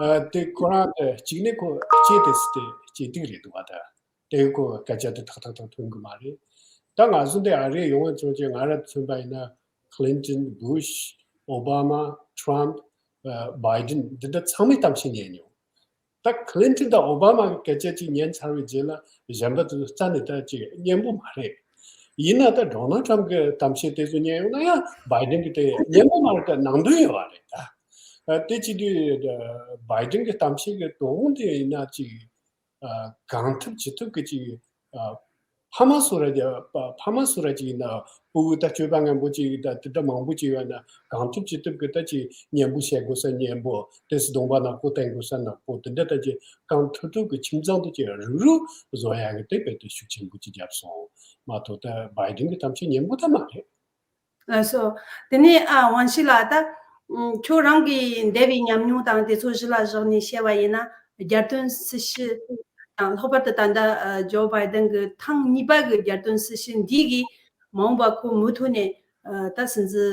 ཨ་དེ་ཁོ་རང་དེ་གཅིག་ནས་ཁོ་སྐྱེས་དེ་སི་དེ་སྐྱེས་སྡིག་རེད་འདུག་བ། ད་དེ་ཁོ་སྐད་ཆ་དེ་ཐག་ཐག་ཐག་ཐོན་གི་མ་རེད། ད་ང་ཚོ་འདི་ཨ་རིར་ཡོང་བ་ཚོ་ཅིག་ང་ར་མཚོན་པ་ཡིན་ན་ཁི་ལིན་ཏོན། བུ་ཤ། ཨོ་བྷ་མ། ཊྲམ་པ། ཨ་བྷའི་ཌེན། འདི་འདྲ་ཚང་མས་གཏམ་བཤད་ཉན་མྱོང་། ད་ཁི་ལིན་ཏོན་དང་ཨོ་བྷ་མ་གི་སྐད་ཆ་ཅིག་ཉན་ཚར་བའི་རྗེས་ལ་གཞན་པ་ཚོ་རྩ་ནས་ད་ཅིག་སྙན་པོ་མ་རེད། ཡིན་ན་ད་ཌོ་ནལ་ཊྲམ་པ་གི་གཏམ་བཤད་དེ་ཚོ་ཉན་ཡོང་ན་ཡང་བྷའི་ཌེན་གི་དེ་སྙན་པོ་མ་རེད། ད་ནང་དོན་ཡོད་པ་རེད། ད་ཨ་དེ་བྱེད་དུས་བྷའི་ཌེན་གི་གཏམ་བཤད་གི་དོན་དེ་ཡིན་ན་ཅིག་ཨ་གང་ཐུབ་ཅི་ཐུབ་ཀྱི་ཅིག་ཨ་ཕ་མ་སུ་ར་ཅིག་ཕ་ཕ་མ་སུ་ར་ཅིག་ཡིན་ན་ཕྲུ་གུ་ད་སྤྱོད་པ་ངན་པོ་ཅིག་ད་དེ་འདྲ་མང་པོ་ཅིག་ཡོད་ན་གང་ཐུབ་ཅི་ཐུབ་ཀྱི་ད་ཅིག་སྙན་པོ་བཤད་དགོས་ས་སྙན་པོ། དེ་སུ་གདོང་པ་ནག་པོ་བསྟན་དགོས་ས་ནག་པོ། དེ་འདྲ་ད་ཅིག་གང་ཐུབ་ཐུབ་ཀྱི་ཁྱིམ་ཚང་དུ་ཅིག་རུག་རུག་བཟོ་ཡ་གི་དེ་དཔེ་དེ་ཤུགས་ཆེན་པོ་ཅིག་བརྒྱབ་སོང་མ་གཏོགས། ད་བྷའི་ཌེན་གྱི་གཏམ་བཤད་སྙན་པོ་ད་མ་རེད། ལགས་སོ། དེ་ནས་ཨ་ཝང་ཤི་ལགས། ད་ཨུམ་ཁྱོད་རང་གི་འདས་པའི་ཉམས་མྱོང་དང་དེ་ཚོ་གཞི་ལ་བཞག་ནས་བཤད་པ་ཡིན་ན། རྒྱལ་དོན་སྲིད་བྱུས་དང་། ལྷག་པར་དུ་ད་ལྟ་ཨ་ཇོ་བྷའི་ཌེན་གྱི་ཐེངས་གཉིས་པ་གི་རྒྱལ་དོན་སྲིད་བྱུས་འདི་གིས་མ་འོངས་པ་ཁོ་མུ་མཐུད་ནས་ཨ་ད་སྲིད་འཛིན་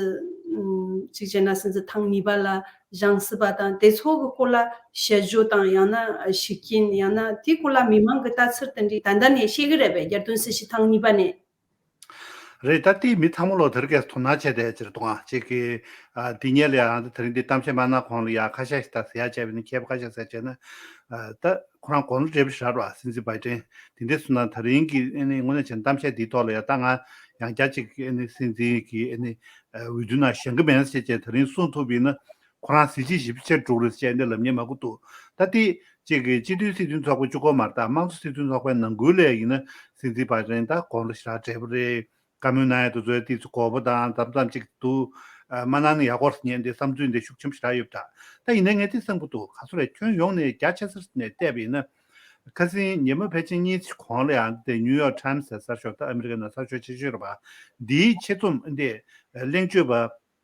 ཨུམ་གཅིག་བྱས་ན་སྲིད་འཛིན་ཐེངས་གཉིས་པ་ལ་བཞེངས་སྲིད་པ་དང་དེ་ཚོ་གི་སྐོར་ལ་དཔྱད་བརྗོད་དང་ཡང་ན་ཤུགས་རྐྱེན། ཡང་ན་དེའི་སྐོར་ལ་མི་མང་གི་ལྟ་ཚུལ་དེ་འདྲ་ད་ལྟ་ནས་ཤེས་ཀྱི་རེད་པས། རྒྱལ་དོན་སྲིད་བྱུས་ཐེངས་གཉིས་པ་ནས། རེད། ད་ལྟའི་མི་ཚང་མ་ལོ་དེར་གས་དོ་སྣང་བྱས་ཏེ་ཅིག་གཏོང་ཨ་ཅིག་གི་ཨ་འདི་ཉལ་ལ་ཡང་དེ་རིང་འདི་གཏམ་བཤད་མ་གནང་གོང་ལ་ཡང་ཁ་ཤས་ཤིག་ད་ཟེར་ཡ་བྱས་པ་ཡིན་ན། མཁས་པ་ཁ་ཤས་ཟེར་བྱས་ན་ཨ་ད་ཁོ་རང་དགུང་ལོ་བགྲེས་པོ་ཞིག་རེད་པ། སྲིད་འཛིན་བྷའི་ཌེན་དེ་འདྲ་སོང་ན་དེ་རིང་གི་ཨ་ནི་དངོས་གནས་བྱས་ན་གཏམ་བཤད་འདིའི་ཐོག་ལ་ཡང་ད་ང་ཡང་བསྐྱར་ཅིག་ཨ་ནི་སྲིད་འཛིན་གྱི་ཨ་ནི་ཨ་འོས་བསྡུ་ནང་བཞེངས་གི་མེད་ཟེར་བྱས་དེ་རིང་གསུངས་ཐུབ་པ་ཡིན་ན། ཁོ་རང་གཟི་བརྗིད་ཞེ་པོ་ཆེར་འགྲོ་གི་རེད་ཟེར་འདི་ལབ་མཁན་མང་པོ་འདུག་ད་དེ་གཅིག་གི་སྤྱི་འཐུས་སྲིད་དོན་ཚོགས་པ་གཅིག་པོ་མ་རེད། ད་དམངས་གཙོ་སྲིད་དོན་ཚོགས་པའི་ནང་ཁུལ་ལ་ཡིན་ན་སྲིད་འཛིན་བྷའི་ཌེན་ད་དགུང་ལོ་ཞེ་དྲག་བགྲེས་པོ་རེད། བཀའ་མོལ་གནང་ཡ་དེ་ཚོ་དེ་ཚོ་དགོས་པ་དང་དམ་དམ་ཅིག་འདུག་ཨ་མ་གནང་ན་ཡག་པོ་རེད་ཟེར་མཁན་དེ་བསམ་ཚུལ་འདི་ཤུགས་ཆེན་པོ་ཞེ་དྲག་ཡོད་པ་འདྲ། ད་ཡིན་ནའི་ངས་དེ་བསམ་གྱི་འདུག་ཁ་སོ་རེད། ཁྱོན་ཡོངས་ནས་རྒྱ་ཆེ་ས་ནས་བལྟས་པ་ཡིན་ན། ཁ་སང་ཉི་མ་ཕལ་ཆེར་གཉིས་ཤིག་གོང་ལ་ཡང་དེ་ནིའུ་ཡོག་ཊའིམ་སི་ཟེར་གསར་ཤོག་ད་ཨ་མི་རི་ཀའི་ནང་གསར་ཤོག་ཆེ་ཤོས་རེད་པ། འདིའི་ཆེད་རྩོམ་འདི་གླེང་བརྗོད་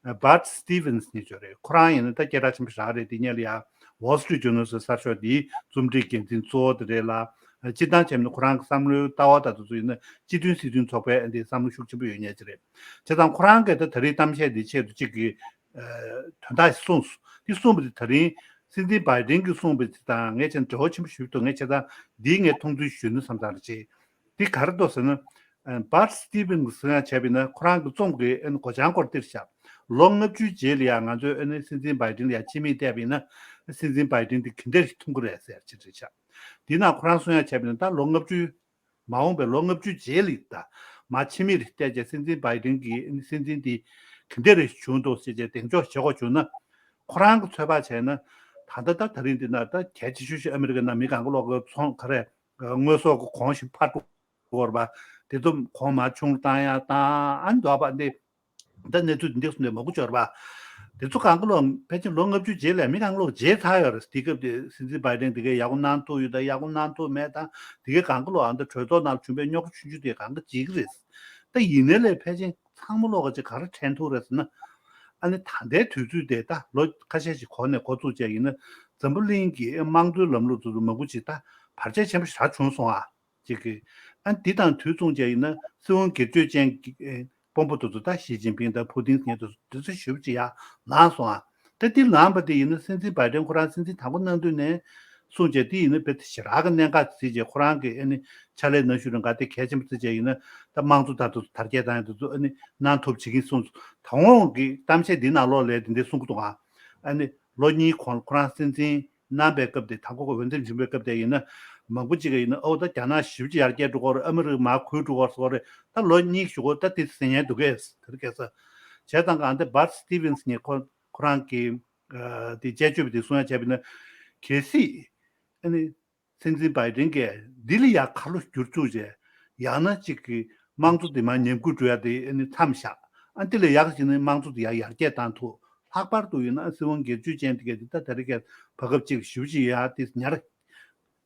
པ་Bud Stevens་ནས་བརྗོད་རེད། ཁོ་རང་ཡིན་ན་ད་སྐད་གྲགས་ཆེན་པོ་ཞེ་དྲག་རེད། དེ་སྔོན་ལ་ཡང་Wall Street Journal་ཟེར་གསར་ཤོག་འདིའི་རྩོམ་སྒྲིག་འགན་འཛིན་གཙོ་བོ་དེ་རེད་ལ། སྤྱིར་བཏང་བྱས་ན་ཁོ་རང་གི་བསམ་བློའི་ལྟ་བ་དང་དེ་ཚོ་ཡིན་ན་སྤྱི་མཐུན་སྲིད་དོན་ཚོགས་པའི་འདི་བསམ་བློ་ཤུགས་ཆེན་པོ་ཡོད་མཁན་ཅིག་རེད། བྱས་ཙང་ཁོ་རང་གིས་ད་ད་རེས་གཏམ་བཤད་འདི་ཆེད་དུ་གཅིག་གི་དོན་དག་ཞིག་གསུངས་སོང་། འདི་གསུངས་པ་དེ་ད་རིང་སྲིད་འཛིན་བྷའི་ཌེན་གྱིས་གསུངས་པ་དེ་དང་ངས་བྱས་ན་འབྲེལ་བ་ཆེན་པོ་ཞིག་འདུག་ངས་བྱས་ཙང་འདིའི་ངས་མཐོང་ཚུལ་ཞུས་ན་བསམ་བསམ་རེ་བྱས། འདི་ག་རེ་འདུག་ཟེར་ན། Bud Stevens་གིས་ཟེར་ཡ་བྱས་པ་ཡིན་ན་ཁོ་རང་གི་རྩོམ་གྱི་ཨ་ནི་མགོ་བྱང་སྐོར་འདིར་བཞག་ལོ་ལྔ་བཅུའི་རྗེས་ལ་ཡང་ང་ཚོས་ཨ་ནི་སྲིད་འཛིན་བྷའི་ཌེན་ལ་ཡང་ཕྱི་མིག་བལྟས་པ་ཡིན་ན་སྲིད་འཛིན་བྷའི་ཌེན་འདི་ག་འདྲ་ཞིག་མཐོང་གི་རེད་ཟེར་ཅིག་རེད་བཞག་འདི་ན་ཁོ་རང་གསུང་ཡ་བྱས་པ་ཡིན་ན་ད་ལོ་ལྔ་བཅུ། མ་འོངས་པའི་ལོ་ལྔ་བཅུ་རྗེས་ལ་ད་མ་ཕྱི་མིག་བལྟས་རྗེས་སྲིད་འཛིན་བྷའི་ཌེན་གྱི་སྲིད་འཛིན་དེ་ག་འདྲ་རེ་བྱུང་འདུག་ཟེར་རྗེས་གདེང་འཇོག་བྱེད་དགོས་བྱུང་ན། ཁོ་རང་གི་ཚོད་དཔག་བྱས་ན་ད་ལྟ་ད་ད་རིང་འདི་ན་ད་གལ་ཆེ་ཤོས་ཤིག་ཨ་མི་རི་ཀ་ན་མི་གང་ག་ལོག་གི་ཚོང་ག་རེ་དངོས་ཟོག་གི་གོང་ཞིག་འཕར་འགྲོ་བར་བ་དེ་ཚོ་གོང་མར་ཆུང་རུ་བཏང་ཡ་བཏང་ཨ་ནི་འདོགས་པ་འདི། ད་གནས་ཚུལ་འདི་འདྲ་སོང་ནས་མ་གུ་འབྱོར་བ། དེ་ཚོ་གང་ག་ལོག་ཕལ་ཆེར་ལོ་ལྔ་བཅུ་རྗེས་ལ་མི་གང་ག་ལོག་བརྗེད་ཚར་ཡོད་རེད། དེ་སྐབས་དེ་སྲིད་འཛིན་བྷའི་ཌེན་དེ་གས་ཡག་པོ་གནང་ཐུབ་ཡོད་དང་ཡག་པོ་གནང་ཐུབ་མེད་དང་དེ་གས་གང་ག་ལོག་ཨ་ད་གྲོས་ཚོགས་ནང་བྱུང་བའི་རྙོག་དྲ་ཆུང་ཆུང་དེ་གང་ག་བརྗེད་ཀྱི་རེད། ད་ཡིན་ནའི་ལས་ཕལ་ཆེར་ཚང་མ་ལོག་ག་ཅིག་ག་རེ་དྲན་ཐུབ་རེད་ཟེར་ན། ཨ་ནི་ད་ལྟའི་དུས་ཚོད་དེ་ད་ལོ་ཁ་ཤས་ཤིག་གོང་ནས་འགོ་བཙུགས་བྱས་ཡིན་ན་འཛམ་བུ་གླིང་གི་དམངས་གཙོའི་ལམ་ལུགས་ཚོ་མང་པོ་ཅིག་ད་བར་ཆད་ཆེན་པོ་ཞེ་དྲག་བྱུང་སོང་ཨ། ཅིག་གིས། ཨ་འདི་དང་དུས་མཚུངས་བྱས་ཡིན་ན་སྲིད་དབང་སྒེར་གཅོད་ཅན་གྱི་ཨེ་དཔོན་པོ་དེ་ཚོ་ད་ཞི་ཅིན་ཕིང་དང་ཕུ་ཏིན་ཉིད་དུ་དེ་ཚོ་ཞེ་པོ་ཅིག་ཡར་ལངས་སོང་ཨ། ད་འདི་ལངས་པ་དེ་ཡིན་ན་སྲིད་འཛིན་བྷའི་ཌེན་ཁོ་རང་སྲིད་འཛིན་དང་པོ་གནང་དུས་ནས་གསུངས་བྱས་དེ་ཡིན་ན་དཔེ་ཞེ་དྲག་གི་གནད་འགག་བརྩིས་བྱས་ཁོ་རང་གི་ཨ་ནི་ཕྱག་ལས་གནང་ཤུལ་རིང་ག་དེ་གལ་ཆེན་པོ་བརྩིས་བྱས་ཡིན་ན་ད་དམངས་གཙོ་དང་དེ་ཚོ་དར་རྒྱས་བཏང་ཡ་དེ་ཚོ་ཨ་ནི་གནང་ཐུབ་བྱེད་ཀྱིན་གསུངས་སོང་། ད་འོང་གི་གཏམ་བཤད་འདི་ནང་ལོགས་ལས་དེ་འདྲ་གསུང་གི་འདུག་ཨ། ཨ་ནི་ལོ་གཉིས་གོང་ཁོ་རང་སྲིད་འཛིན་གནང་པའི་སྐབས་དེ་དང་པོ་འོས་འདེམས་བྱུང་བའི་སྐབས་དེ་ཡིན་ན་མང་པོ་ཅིག་གིས་ཡིན་ན་ཨོ་ད་རྒྱ་ནག་ཞེ་པོ་ཅིག་ཡར་རྒྱས་འགྲོ་གི་ཡོད་རེད། ཨ་མི་རི་ཀ་མར་ཁུལ་འགྲོ་གི་ཡོད་རེད་ཟེར་གི་ཡོད་རེད། ད་ལོ་གཉིས་ཞུ་གོ་ད་དེ་ཟིན་ཡས་འདུག་གས་དེར་གས་ས་བྱས་ཙང་ག་ཨ་འདི་Bud Stevens་ངས་ཁོ་ཁོ་རང་གི་ཨ་དེ་དཔྱད་བརྗོད་པ་དེ་གསུང་ཡ་བྱས་པ་ཡིན་ན་གལ་སྲིད་ཨ་ནི་སྲིད་འཛིན་བྷའི་ཌེན་གྱིས་འདི་ལ་ཡ་ཁ་ལོ་བསྒྱུར་བཅུག་བྱས་ཡང་ན་གཅིག་གི་དམངས་གཙོ་དེ་མར་ཉམས་རྒུད་འགྲོ་ཡ་དེ་ཨ་ནི་མཚམས་བཞག་ཨ་འདི་ལ་ཡག་ཞིག་ནི་དམངས་གཙོ་དེ་ཡར་ཡར་རྒྱས་བཏང་ཐུབ། ལྷག་པར་དུ་ཡིན་ན་སྲིད་དབང་སྒེར་གཅོད་ཅན་དེ་གས་དེ་ད་དེ་རིང་གས་བར་སྐབས་གཅིག་ཞུ་ཅིག་ཡ་དེ་ཉར་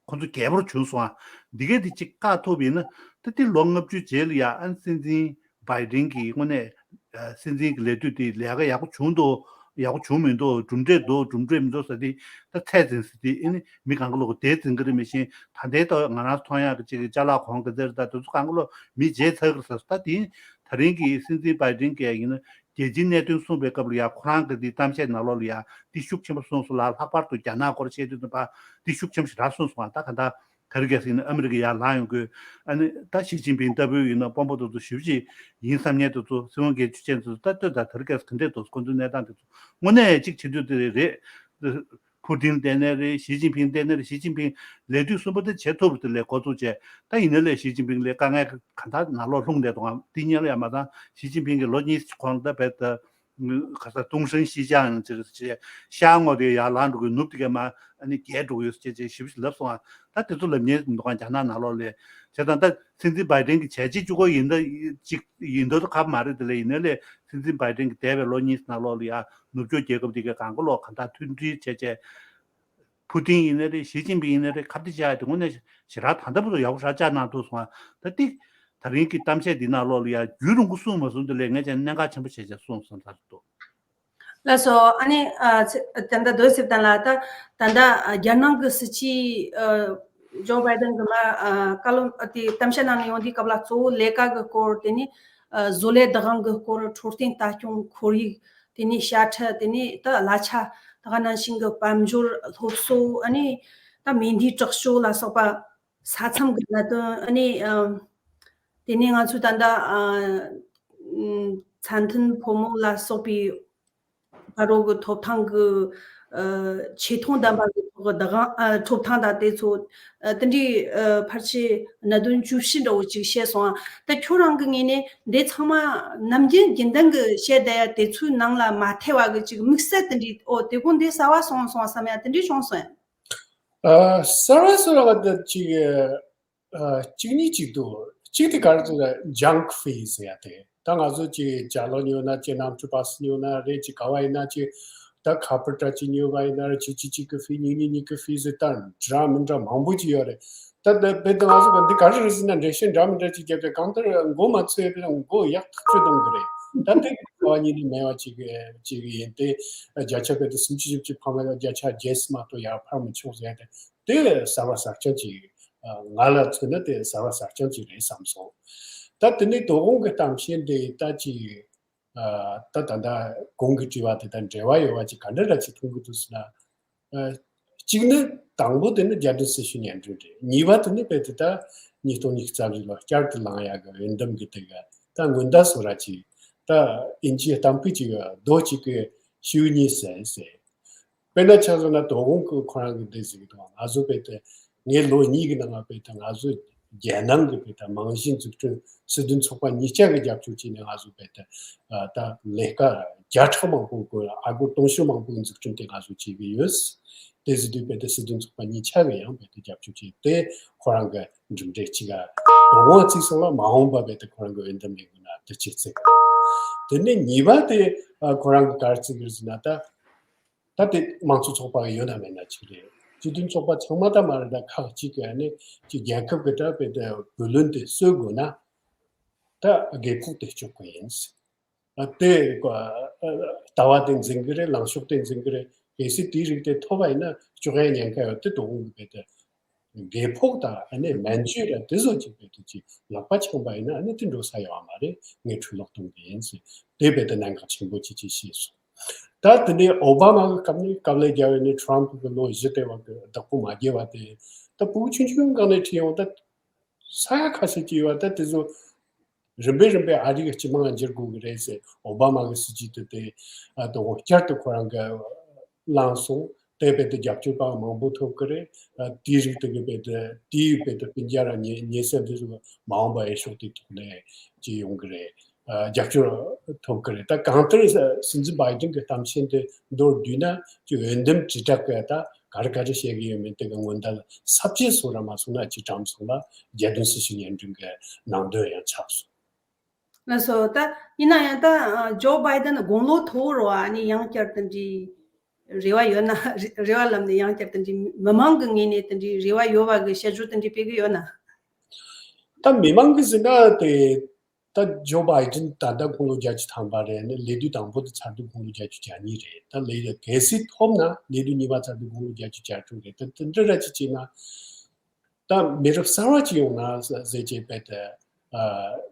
ཁོ་ཚོ་རྒྱལ་པོར་བྱུང་སོང་ཨ། འདི་གས་དེ་གཅིག་བཀག་ཐུབ་ཡིན་ན་ད་དེ་ལོ་ལྔ་བཅུ་རྗེས་ལ་ཡ་ཨ་ནི་སྲིད་འཛིན་བྷའི་ཌེན་གྱི་དངོས་གནས་ཨ་སྲིད་འཛིན་གྱི་ལས་དུས་དེ་ལས་ཀ་ཡག་པོ་བྱུང་འདུག་ཡག་པོ་བྱུང་མི་འདུག་གྲུབ་འབྲས་འདུག་གྲུབ་འབྲས་མི་འདུག་ཟེར་དེ་ད་ཚད་འཛིན་ཟེར་དེ་ཨ་ནི་མི་གང་ག་ལོག་ག་དེ་འཛིན་གི་རེད། མི་ཤེས་ད་ལྟའི་ད་ང་རང་མཐོང་ཡག་གི་གཅིག་གི་ཅ་ལག་གོང་གི་ཟེར་ད་དེ་ཚོ་གང་ག་ལོག་མི་བརྗེད་ཚར་གི་ཟེར་ད་དེ་ད་རིང་གི་སྲིད་འཛིན་བྷའི་ཌེན་གྱི་ཡིན་ན། རྒྱལ་སྤྱིའི་གནད་དོན་གསུངས་པའི་སྐབས་ལ་ཡང་ཁོ་རང་གི་འདི་གཏམ་བཤད་ནང་ལོགས་ལ་ཡང་འདི་ཤུགས་ཆེན་པོ་གསུངས་སོང་ལ། ལྷག་པར་དུ་རྒྱ་ནག་སྐོར་བཤད་དུས་ཙམ་པ་འདི་ཤུགས་ཆེན་པོ་ཞེ་དྲག་གསུངས་སོང་བ། ད་ག་འདྲ་ག་རེ་གལ་སྲིད་ཡིན་ན་ཨ་མི་རི་ཀ་ཡར་ལངས་ཡོང་དགོས། ཨ་ནི་ད་ཞི་ཅིན་ཕིང་ལྟ་བུའི་ཡིན་ན་དཔོན་པོ་དེ་ཚོ་ཞེ་པོ་ཅིག་ཡིན་བསམ་མཁན་དེ་ཚོ་སྲིད་དབང་སྒེར་གཅོད་ཅན་དེ་ཚོ་ད་ལྟོས་དང་དེ་རིང་ཁ་སང་ག་འདྲས་འདུག་ཁོ་ཚོའི་གནས་སྟངས་དེ་ཚོ་དངོས་གནས་གཅིག་བྱེད་དུས་དེ་རེད། ཕུ་ཏིན་ལྟས་ནས་རེད། ཞི་ཅིན་ཕིང་ལྟས་ནས་རེད། ཞི་ཅིན་ཕིང་ལས་དུས་གསུམ་པ་དེ་བྱེད་ཐུབ་རེད། དེ་ལས་འགོ་བཙུགས་བྱས་ད་ཡིན་ན་ལས་ཞི་ཅིན་ཕིང་ལས་དཀའ་ངལ་ག་འདྲ་ནང་ལོགས་ལྷུང་བསྡད་འདུག་ཨང་། དེ་ཉལ་ཡང་མ་བཏང་ཞི་ཅིན་ཕིང་གིས་ལོ་གཉིས་གོང་ད་བེད་ད་ག་ས་ཏུང་ཧྲེང་ཤི་ཅང་ཅེས་ཤ་ངོ་དེ་ཡར་ལངས་འགྲོ་གི་ནུབ་དེ་གས་མ་ཨ་ནི་རྒྱས་འགྲོ་གི་ཡོད་ཅེས་ཅེས་ཞིབ་ཞིབ་ལབ་སོང་ཨ། ད་དེ་ཚོ་ལབ་ཉན་འདུག་ཨང་རྒྱ་ནག་ནང་ལོགས་ལས། བྱས་ཙང་ད་སྲིད་འཛིན་བྷའི་ཌེན་གྱི་བྱས་རྗེས་གཅིག་པོ་ཡིན་ད་གཅིག་ཡིན་མདོག་ཁ་པོ་མ་རེད། དེ་ལས་ཡིན་ན་ལས་སྲིད་འཛིན་བྷའི་ཌེན་གྱི་འདས་པའི་ལོ་གཉིས་ནང་ལོགས་ལ་ཡ་ནུབ་ཕྱོགས་རྒྱལ་ཁབ་དེ་གས་གང་ག་ལོག་ག་འདྲ་མཐུན་སྒྲིལ་བྱས་བྱས། ཕུ་ཏིན་ཡིན་ན་རེད། ཞི་ཅིན་ཕིང་ཡིན་ན་རེད། ཁ་གཏད་བྱ་ཡ་དེ་དངོས་གནས་ཞེ་དྲག་ད་ལྟ་བར་དུ་ཡག་པོ་ཞེ་དྲག་བཅའ་གནང་ཐུབ་སོང་ཨ། ད་ཏིག་ད་རིང་གི་གཏམ་བཤད་འདི་ནང་ལོགས་ལ་ཡ་རྒྱུན་རིང་པོ་གསུངས་མ་སོང་། དེ་ལས་ངས་ཀྱང་གནད་འགག་ཆེན་པོ་བྱས་བྱས་གསུངས་སོང་ད་འདུག་ལགས་སོ། ཨ་ནི་ཨ་ཚེ་ད་ལྟ་སྡོད་ཟེར་བཏང་ལ་ད་ད་ལྟ་ཨ་རྒྱ་ནག་གི་སྲིད་སྤྱི་ཨ་ཇོ་བྷའི་ཌེན་གི་མ་ཨ་བཀའ་སློབ་ཨ་དེ་གཏམ་བཤད་གནང་ནས་ཡོང་དུས་སྐབས་ལ་གཙོ་བོ་ལས་ཀ་གི་སྐོར་དེ་ནི་ཨ་བཟོ་ལས་བདག་དབང་གི་སྐོར། འཕྲོད་བསྟེན་ལྟ་སྐྱོང་ཁོར་ཡུག་དེ་ནས་དཔྱ་ཁྲལ། དེ་ནས་ད་གླ་ཆ། ད་ག་ནང་བཞིན་གི་དཔལ་འབྱོར་སློབ་གསོ། ཨ་ནི་ད་མེ་མདའི་དྲག་སྤྱོད་ལ་སོགས་པ་ས་མཚམས་ཀྱི་གནད་དོན། ཨ་ནི་ཨམ་དེ་ནས་ང་ཚོས་ད་ལྟ་ཨ་ཨམ་ཚད་མཐུན་ཕོ་མོ་ལ་སོགས་པའི་ཕ་རོལ་གྱི་ཐོབ་ཐང་གི་ཨ་ཆེ་མཐོང་ལྡན་པ་གི་ཐོག་གི་བདག་དབང་ཨ་ཐོབ་ཐང་དང་དེ་ཚོ་ཨ་དེ་འདྲའི་ཨ་ཕལ་ཆེར་གནད་དོན་བཅུ་བཞི་འདྲ་བོ་ཅིག་བཤད་སོང་ཨ། ད་ཁྱོད་རང་གི་ངོས་ནས་འདི་ཚང་མ་ནམ་རྒྱུན་རྒྱུན་ལྡན་གྱི་བཤད་བསྡད་ཡ་དེ་ཚོའི་ནང་ལ་མ་ཐེ་བ་གི་ཅིག་དམིགས་བསལ་དེ་འདྲའི་ཨོ་དེ་དགོང་འདི་གསར་བ་སོང་སོང་བསམ་ཡ་དེ་འདྲའི་བྱུང་སོང་ཡ། ཨ་གསར་བ་ཟེར་བ་དེ་ཅིག་ཨ་གཅིག་གཉིས་ཅིག་འདུག་གཅིག་དེ་ག་རེ་ཟེར་ན་ཇང་ཕི་ཟེར་ཡ་དེ། ད་ང་ཚོ་ཅིག་ཅ་ལག་ཉོ་ན་ཅིག་གནམ་གྲུ་པ་སི་ཉོ་ན་རེད། ཅིག་ག་བ་ཡིན་ན་ཅིག་ད་ཁ་པར་འདྲ་ཅིག་ཉོ་བ་ཡིན་ན་རེད། ཅིག་གཅིག་གཅིག་གི་ཕི་གཉིས་གཉིས་གཉིས་ཀྱི་ཕི་ཟེར་ད་འདྲ་མི་འདྲ་མང་པོ་ཅིག་ཡོད་རེད། ད་ད་བོད་དུ་ང་ཚོ་ག་འདི་ག་རེ་རེད་ཟེར་ན་འགྲེལ་བཤད་འདྲ་མི་འདྲ་ཅིག་བརྒྱབ་པས་གང་ལྟར་མགོ་མ་ཚོས་པས་མགོ་ཡག་ཐག་ཆོད་གཏོང་གི་རེད། ད་དེ་ག་བ་ཉིད་ནས་མེད་པ་ཅིག་ཅིག་ཡིན་ཏེ་བརྒྱ་ཆ་བོད་དུ་སུམ་ཅུ་བཞི་བཅུ་འཕར་མ་ཡོད། བརྒྱ་ཆ་བརྒྱད་ཙམ་མ་གཏོགས་ཡར་འཕར་མི་ཆོག་ཟེར་ཏེ། དེ་གསར་བ་གསར་རྐྱང་ཅིག་ཨ་ང་ལ་མཚོན་ན་དེ་གསར་བ་གསར་རྐྱང་ཅིག་རེད་བསམ་སོང་། ད་དེ་ནས་དོ་དགོང་གི་གཏམ་བཤད་འདི་ད་ཅིག་ཨ་ད་ད་ལྟ་གོང་གི་དྲི་བ་དེ་དང་འབྲེལ་བ་ཡོད་པ་ཅིག་ག་འདྲ་འདྲ་ཅིག་མཐོང་གི་འདུག་ཟེར་ན། ཨ་གཅིག་ནི་དང་པོ་དེ་ནི་རྒྱལ་དོན་སྲི་ཞུ་སྙན་སྒྲོན་རེད། གཉིས་པ་དེ་ནི་དཔེ་དེ་ད་ཉིས་སྟོང་ཉི་ཤུ་རྩ་བཞི་ལོ་བསྐྱར་དུ་ལངས་ཡག་གི་འོས་འདེམས་ཀྱི་དེ་ག་ད་སྔོན་བརྡ་བཟོ་ར་ཅིག་ད་ཨིན་ཇིའི་གཏམ་དཔེ་ཅིག་ཡོད། རྡོ་གཅིག་གིས་ཤིའུ་གཉིས་བསྲེགས་ཟེར། དཔེར་ན་ཆ་བཞག་ན་དོ་དགོང་གི་ཁོ་རང་གི་འདི་ཟེར་གི་འདུག་ང་ཚོ་དཔེ་དེ་ ངས་ལོ་གཉིས་ཀྱི་ནང་ལ་བས་ད་ང་ཚོ་རྒྱལ་ནང་གི་བས་ད་རྨང་གཞི་འཛུགས་སྐྲུན། སྲིད་དོན་ཚོགས་པ་གཉིས་ཆ་གི་རྒྱབ་སྐྱོར་བྱས་ནས་ང་ཚོ་བས་ད་ད་ལས་ཀ་བརྒྱ་ཕྲག་མང་པོ་དགོས་ཨ་སྒོར་སྟོང་ཤུ་མང་པོ་གི་འཛུགས་སྐྲུན་དེ་ང་ཚོ་བྱེད་ཀྱི་ཡོད། དེ་ཟེར་དུས་བས་ད་སྲིད་དོན་ཚོགས་པ་གཉིས་ཆ་གི་ཡང་བས་ད་རྒྱབ་སྐྱོར་བྱས་ཏེ་ཁོ་རང་གི་གྲུབ་འབྲས་གཅིག་ག་དང་བ་བརྩིས་སོང་ལ་མ་འོངས་པ་བས་ད་ཁོ་རང་གི་འོས་འདེམས་ལས་འགུལ་ན་དེ་གཅིག་བརྩིས། དེ་ནས་གཉིས་པ་དེ་ཨ་ཁོ་རང་གི་ག་རེ་བརྩི་གི་རེད་ཟེར་ན་ད། ད་དེ་དམངས་གཙོ་ཚོགས་པ་ཡོད་ན་མེད་ན་གཅིག་རེད། སྤྱི་མཐུན་ཚོགས་པ་ཚང་མ་ད་མ་རེད། ད་ཁག་གཅིག་གི་ཨ་ནི་ཅིག་རྒྱལ་ཁབ་ཀྱི་ད་བོད་དེ་བུ་ལོན་དེ་སོད་དགོས་ན་ད་རྒས་ཕོགས་དེ་གཅོག་དགོས་ཡིན། ཨ་དེ་ལྟ་བ་དེ་འཛིན་གི་རེད། ལངས་ཕྱོགས་དེ་འཛིན་གི་རེད། གལ་སྲིད་དེའི་རིགས་དེ་ཐོབ་པ་ཡིན་ན་གཅོག་ཡ་ཉེན་ཁ་ཡོད། དེ་དོ་དགོང་གི་བས་དེ་རྒས་ཕོགས་དང་ཨ་ནི་སྨན་བཅོས་ར་དེ་ཚོ་གཅིག་བས་དེ་ཅིག་ལག་པ་འཆང་པ་ཡིན་ན་ཨ་ནི་དེ་འགྲོ་ས་ཡོད་མ་རེད། ངས་འཕྲོ་བརླག་གཏོང་གི་ཡིན་ཟེར་དེ་བས་དེ་གནད་འགག་ཆེན་པོ་ཅིག་ཅིག་བཤད་སོང་། ད་དེ་ནས་ཨོ་བྷ་མ་གི་སྐབས་ནས་དཀའ་ལས་བརྒྱབ་པ་ནས་ཊྲམ་ཕུ་གི་ལོ་བཞི་དེ་བ་གི་བདག་པོ་མ་བརྒྱབ་པ་དེ་ད་ཕྲུ་གུ་ཆུང་ཆུང་སྒང་ནས་ཁྲིད་ཡོང་ད་ས་ཡ་ཁ་ཤས་ཀྱི་ཡོད་པ་ད་དེ་ཚོ་རིམ་པས་རིམ་པས་ཨ་རི་གི་སྤྱི་དམངས་ལ་འགྱུར་དགོས་ཀྱི་རེད་ཟེར། ཨོ་བྷ་མ་གི་སྲིད་ཇུས་དེ་དེ་ཨ་དོ་དགོང་བསྐྱར་དུ་ཁོ་རང་གི་བླངས་སོང་། དེ་བས་དེ་རྒྱབ་སྐྱོར་པ་མང་པོ་ཐོབ་ཀྱི་རེད། ཨ་དེའི་རིགས་དེ་གི་བས་དེ་དེའི་བས་དེ་སྤུན་ཀྱག་ར་ཉེ་ཉེ་སྲས་འདི་ཚོ་མ་འོངས་པ་འོས་ཤོག་དེ་ཐོག་ནས་ཅི་ཡོང་གི་རེད། ཨ་རྒྱབ་སྐྱོར་ཐོབ་ཀྱི་རེད། ད་གང་ལྟར་སྲིད་འཛིན་བྷའི་ཌེན་གྱི་གཏམ་བཤད་འདི་མདོར་བསྡུས་ན་ཅི་འོས་འདེམས་དྲིལ་བསྒྲགས་ཀྱི་ད་ག་རེ་ག་རེ་བཤད་ཀྱི་ཡོད་མེད་དེ་གི་སྔོན་བརྡ་ཚབས་ཆེ་བཟོ་ར་མ་སོང་ན་ཅི་གྲམ་སོང་ལ་རྒྱལ་དོན་སྲི་ཞུ་སྙན་སྒྲོན་གྱི་ནང་དོན་ཡང་ཆགས་སོང་། ལགས་སོ། ད་ཡིན་ན་ཡང་ད་ཨ་ཇོ་བྷའི་ཌེན་དགུང་ལོ་མཐོ་བོ་རེད་བ། ཨ་ནི་ཡང་བསྐྱར་དེ་འདྲའི་རེ་བ་ཡོད་ན། རེ་བ་ལབ་ནས་ཡང་བསྐྱར་དེ་འདྲའི་མི་མང་གི་ངོས་ནས་དེ་འདྲའི་རེ་བ་ཡོད་པ་གི་བཤད་རྒྱུ་དེ་འདྲའི་སྤེལ་གི་ཡོད་ན། ད་མི་མང་གི་ཟེར་ན་དེ་ད་ཇོ་བྷའི་ཌེན་ད་ལྟ་དགུང་ལོ་བརྒྱད་ཅུ་ཐམ་པ་རེད། ནི་ལས་དུས་དང་པོ་དེ་ཚར་དུས་དགུང་ལོ་བརྒྱད་ཅུ་གྱ་གཉིས་རེད། ད་ལས་གལ་སྲིད་ཐོབ་ན་ལས་དུས་གཉིས་པ་ཚར་དུས་དགུང་ལོ་བརྒྱད་ཅུ་གྱ་དྲུག་རེད། ད་དེ་འདྲ་ར་ཅིག་བྱས་ན། ད་མི་རབས་གསར་བ་ཅིག་ཡོང་ན་ཟེར་བྱས་པས་ད་ཨ་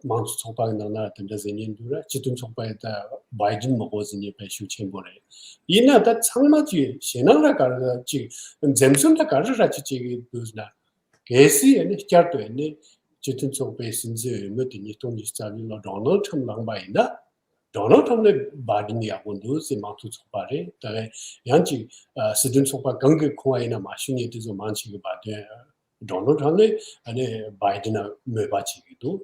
དམངས་གཙོ་ཚོགས་པ་གི་ནང་ན་དེ་འདྲ་ཟེར་མཁན་འདུག་ར། སྤྱི་མཐུན་ཚོགས་པའི་ད་བྷའི་ཌེན་མི་དགོས་ཟེར་མཁན་དཔེ་ཤུགས་ཆེན་པོ་རེད། ཡིན་ན་ད་ཚང་མ་ཅིག་ཞེད་སྣང་ར་ག་རེ་ཅིག་འཛེམ་ཟོན་ད་ག་རེ་ར་ཅིག་བྱེད་ཀྱི་འདུག་ཟེར་ན། གལ་སྲིད་ཨ་ནི་བསྐྱར་དུ་ཨ་ནི་སྤྱི་མཐུན་ཚོགས་པའི་སྲིད་འཛིན་འོས་མི་དེ་ཉིས་སྟོང་ཉི་ཤུ་རྩ་བཞི་ལོ་ཌོ་ནལ་ཊམ་ལངས་པ་ཡིན་ན། ཌོ་ནལ་ཊམ་ལས་བྷའི་ཌེན་ཡག་པོ་འདུག་ཟེར་དམངས་གཙོ་ཚོགས་པ་རེད། ད་ཡང་ཅིག་ཨ་སྲིད་དོན་ཚོགས་པ་གང་གི་ཁོངས་ཡིན་ན་མ་ཞུ་མཁན་དེ་ཚོ་མང་ཆེ་གི་བྷའི་ཌེན་ཌོ་ནལ་ཊམ་ལས་ཨ་ནི་བྷའི་ཌེན་ལ་མོས་པ་བྱེད་ཀྱི་འདུག་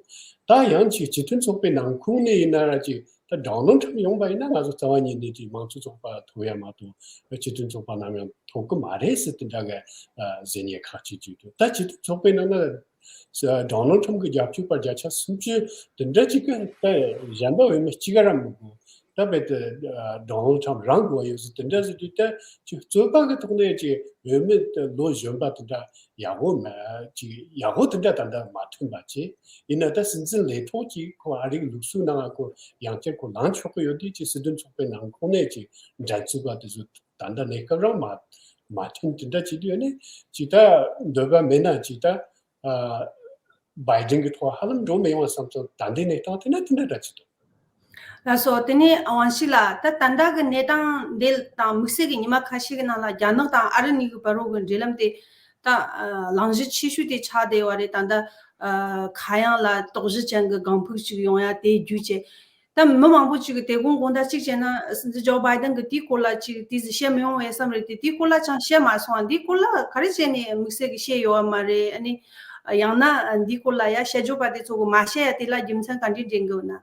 ད་ཡང་ཅིག་སྤྱི་མཐུན་ཚོགས་པའི་ནང་ཁོངས་ནས་ཡིན་ན་ར་ཅིག་ད་ཌོ་ནལ་ཊམ་ཡོང་པ་ཡིན་ན་ང་ཚོ་རྩ་བ་ཉིད་ནས་ཅིག་དམངས་གཙོ་ཚོགས་པ་ཐོབ་ཡ་མ་གཏོགས་སྤྱི་མཐུན་ཚོགས་པ་ནམ་ཡང་ཐོབ་ཀྱི་མ་རེད་ཟེར་དེ་འདྲ་གི་ཨ་ཟེར་མཁན་ཁག་ཅིག་ཅིག་འདུག་ད་སྤྱི་མཐུན་ཚོགས་པའི་ནང་ན་ཌོ་ནལ་ཊམ་གྱི་རྒྱབ་སྐྱོར་པ་བརྒྱ་ཆ་སུམ་ཅུ་དེ་འདྲ་ཅིག་གི་ད་གཞན་པ་འོས་མི་གཅིག་ག་ར་མི་དགོས། ད་བས་ཏེ་ཌོ་ནལ་ཊམ་རང་དགོས་ཡོད་ཟེར་དེ་འདྲ་ཟེར་དུས་ད་ཅིག་རྩོད་པ་གི་ཐོག་ནས་ཅིག་འོས་མི་དེ་ལོ་གཞོན་པ་དེ་འདྲ་ཡག་པོ་མ་ཅིག་ཡག་པོ་དེ་འདྲ་ད་ལྟ་མ་ཐོན་པ་བྱས། ཡིན་ན་ད་སྲིད་འཛིན་ལས་ཐོག་ཅིག་ཁོ་ཨ་རིའི་ལུགས་སྲོལ་ནང་ཁོ་ཡང་བསྐྱར་ཁོ་ལངས་ཆོག་གི་ཡོད་དུས་ཅིག་སྲིད་དོན་ཚོགས་པའི་ནང་ཁོངས་ནས་ཅིག་འགྲན་རྩོད་པ་དེ་ཚོ་ད་ལྟ་གནས་སྐབས་རང་མ་མ་ཐོན་དེ་འདྲ་བྱེད་དུས་ཨ་ནི་ཅིག་ད་འདོད་པ་མེད་ན་ཅིག་ད། ཨ་བྷའི་ཌེན་གྱི་ཐོག་ཧ་ལམ་འགྲོ་མི་ཡོང་བ་བསམ་ཚོད་ད་ལྟའི་གནས་སྟངས་དེ་ན་དེ་འདྲ་འདྲ་ཅིག་འདུག་ལགས་སོ། དེ་ནས་དབང་ཤེས་ལགས། ད་ད་ལྟ་གི་གནས་སྟངས་འདི་དང་དམིགས་བསལ་གྱི་ཉི་མ་ཁ་ཤས་ཀྱི་ནང་ལ་རྒྱ་ནག་དང་ཨ་རི་གཉིས་ཀྱི་བར་རོ་གི་འབྲེལ་ལམ་དེ་ད་ཨ་གླེང་གཞི་ཆེ་ཤོས་དེ་ཆགས་བསྡད་ཡོད་རེད། ད་ལྟ་ཨ་མཁའ་དབྱིངས་ལ་དོགས་གཞི་ཅན་གྱི་ལྒང་ཕུག་ཅིག་ཡོང་ཡ་དེ་བརྒྱུད་བྱས། ད་མི་མང་པོ་ཅིག་གིས་དེ་དགོངས་དགོངས་དག་གཅིག་བྱས་ན་སྲིད་འཛིན་ཇོ་བྷའི་ཌེན་གྱིས་དེའི་སྐོར་ལ་ཅིག་དེ་ཟིག་བཤད་མི་ཡོང་བས་བསམ་རེད་དེ། དེའི་སྐོར་ལ་ཅང་བཤད་མ་སོང་བ། འདིའི་སྐོར་ལ་ག་རེ་བྱས་ནས་དམིགས་བསལ་གྱི་བཤད་ཡོད་བ་མ་རེད། ཨ་ནི་ཡང་ན་འདིའི་སྐོར་ལ་ཡ་བཤད་རྒྱུ་པ་དེ་ཚོ་གིས་མ་བཤད་ཡ་དེ་ལ་རྒྱུ་མཚན་ག་འདྲས་འདྲེན་གི་ཡོད་ན།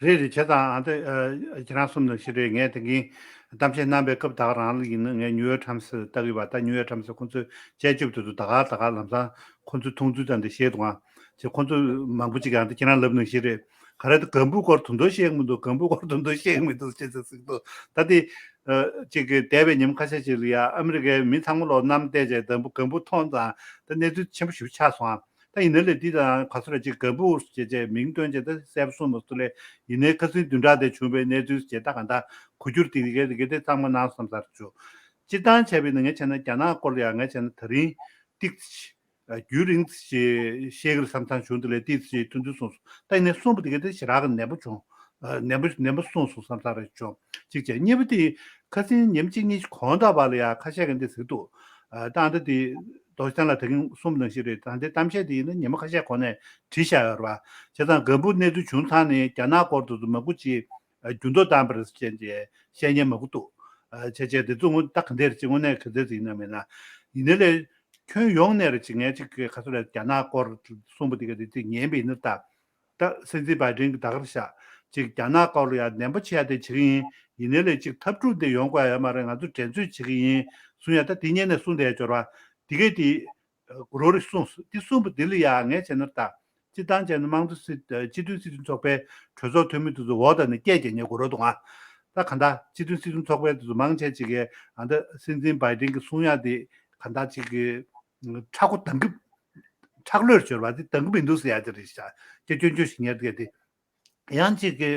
རེད་རེད། བྱས་ཙང་ཨ་ད་ཨ་ཁྱེད་རང་གསུངས་ནང་བཞིན་རེད། ངས་དེ་གིན་གཏམ་བཤད་གནང་པའི་སྐབས་ད་ག་རང་ལ་ཡིན་ན་ངས་ནིའུ་ཡོག་ཊའིམ་སི་ལྟ་གི་ཡོད་པ། ད་ནིའུ་ཡོག་ཊའིམ་སི་ཁོང་ཚོས་དཔྱད་བརྗོད་དེ་ཚོ་ད་ག་ད་ག་ལམ་སང་ཁོང་ཚོའི་མཐོང་ཚུལ་དང་དེ་བཤད་འདུག་ཨང་། ཅེས་ཁོང་ཚོ་མང་པོ་ཅིག་ཡང་དེ་ཁྱེད་རང་ལབ་ནང་བཞིན་རེད། ག་རེ་ད་ལྒང་བུའི་སྐོར་དུ་མདོ་བཤད་མི་འདུག་ལྒང་བུའི་སྐོར་དུ་མདོ་བཤད་མི་འདུག་ཅེས་ཟེར་ཟེར་འདུག་ད་དེ་ཨ་ཅིག་གི་འདས་པའི་ཉིན་ཁ་ཤས་ཤིག་ལ་ཡ་ཨ་མི་རི་ཀའི་མི་ཚང་མ་ལོག་གནམ་བལྟས་བྱས་ལྒང་བུ་ལྒང་བུ་མཐོང་ཙང་ད་གནས་ཚུལ་ཆེན་པོ་ཞིག་ཆགས་སོང་ཨང་། ད་ཡིན་ན་ལས་འདི་དང་ག་ཚོད་ར་ཅིག་ལྒང་བུ་ཞེས་བྱས་མིང་བཏོན་བྱས་ད་གསལ་པོ་གསུངས་མ་སོང་ལས། ཡིན་ནའི་ཁ་སང་བདུན་ཕྲག་དེ་བྱུང་བའི་གནས་ཚུལ་བྱས་ད་ག་འདྲ་གོ་རྒྱུར་དེ་གས་དེ་གས་དེ་གཙང་མ་གནང་བསམ་ཚར་བྱུང་། སྤྱིར་བཏང་བྱས་པས་ན་ངས་བྱས་ན་རྒྱ་ནག་སྐོར་ལ་ཡང་ངས་བྱས་ན་ད་རིང་ཏིག་ཙི་རྒྱུན་རིང་ཙི་ཞིག་བཤད་ཀྱི་རེད་བསམ་བསམ་བྱུང་། དེ་ལས་ཏིག་ཙི་ཞིག་ཐུང་ཐུང་གསུངས་སོང་། ད་ཡིན་ནའི་གསུངས་པ་དེ་གས་དེ་ཞེ་དྲག་གི་ནན་པོ་བྱུང་། ནན་པོ་ནན་པོ་གསུངས་སོང་བསམ་ཚར་རེད་བྱུང་། གཅིག་བྱས། གཉིས་པ་དེ་ཁ་སང་ཉིན་གཅིག་གཉིས་གོང་དག་པ་ལ་ཡང་ཁ་ཤས་ཀྱིས་འདི་ཟེར་འདུག་ཨ་ད་ལྟ་དེ་རྡོ་རྗེ་ལགས་ད་གིན་གསུངས་པ་ནང་བཞིན་རེད། ད་ལྟའི་གཏམ་བཤད་དེ་ཡིན་ན་ཉི་མ་ཁ་ཤས་གོང་ནས་བྲིས་བཞག་ཡོད་རེད་བ། བྱས་ཙང་ལྒང་བུ་གནས་ཚུལ་བྱུང་ཚར་ནས་རྒྱ་ནག་སྐོར་དུ་མང་པོ་ཅིག་འགྱུར་ལྡོག་བཏང་བ་རེད་ཟེར་བྱས་བཤད་མཁན་མང་པོ་འདུག་ཨ་བྱས་བྱས་དེ་ཚོ་དངོས་ད་ག་འདྲས་རེད་ཅེས་དངོས་གནས་ག་འདྲས་ཡིན་ན་མིན་ན། ཡིན་ནའི་ལས་ ཁྱོན་ཡོངས་ནས་རེ་ཅིག་ངས་ཅིག་ག་ཚོད་རེད། རྒྱ་ནག་སྐོར་གསུངས་པ་དེ་ག་དེ་ཅིག་ཉན་པ་ཡིན་ན། ད་ད་སྲིད་འཛིན་བྷའི་ཌེན་གྱི་ད་གར་ཤག་ཅིག་རྒྱ་ནག་སྐོར་ལ་ཡ་ནན་པོ་བྱེད་ཡ་དེ་བྱེད་ཀྱི་ཡིན། ཡིན་ནའི་ལས་ཅིག་འཐབ་འཁྲུག་འདི་ཡོང་དགོས་ཡ་ཡོད་མ་རེད། ང་ཚོ་འགྲན་རྩོད་བྱེད་ཀྱི་ཡིན་གསུང་ཡ། ད་དེ་སྔོན་ནས་གསུངས་བསྡད་ཡ་འབྱོར་བ་དེ་གས་དེ་གུ་རུ་རེ་གསུངས་སོང་། དེ་གསུངས་པ་དེ་ལ་ཡ་ངས་བྱས་ན་ད། སྤྱིར་བཏང་བྱས་ན་དམངས་གཙོ་སྲིད་སྤྱི་མཐུན་སྲིད་དོན་ཚོགས་པའི་གྲོས་ཚོགས་འཐུས་མི་དེ་ཚོ་འོག་ད་ནས་སྐད་རྒྱག་མཁན་གུ་རུ་འདུག་ག། ད་ག་འདྲ་སྤྱི་མཐུན་སྲིད་དོན་ཚོགས་པའི་དེ་ཚོ་མང་ཆེ་ཅིག་གིས་ཨ་ད་སྲིད་འཛིན་བྷའི་ཌེན་གྱི་གསུང་ཡ་དེ་ག་འདྲ་ཅིག་གི་མཁྲེགས་པོ་འདང་གི་མཁྲེགས་ལོས་སྦྱོར་བ་དེ་འདང་གི་མི་འདུག་ཟེར་ཡ་དེ་རེད་ཤག་སྐྱོན་སྐྱོན་ཞིག་ཉར་གི་དེ། ཡང་ཅིག་གི་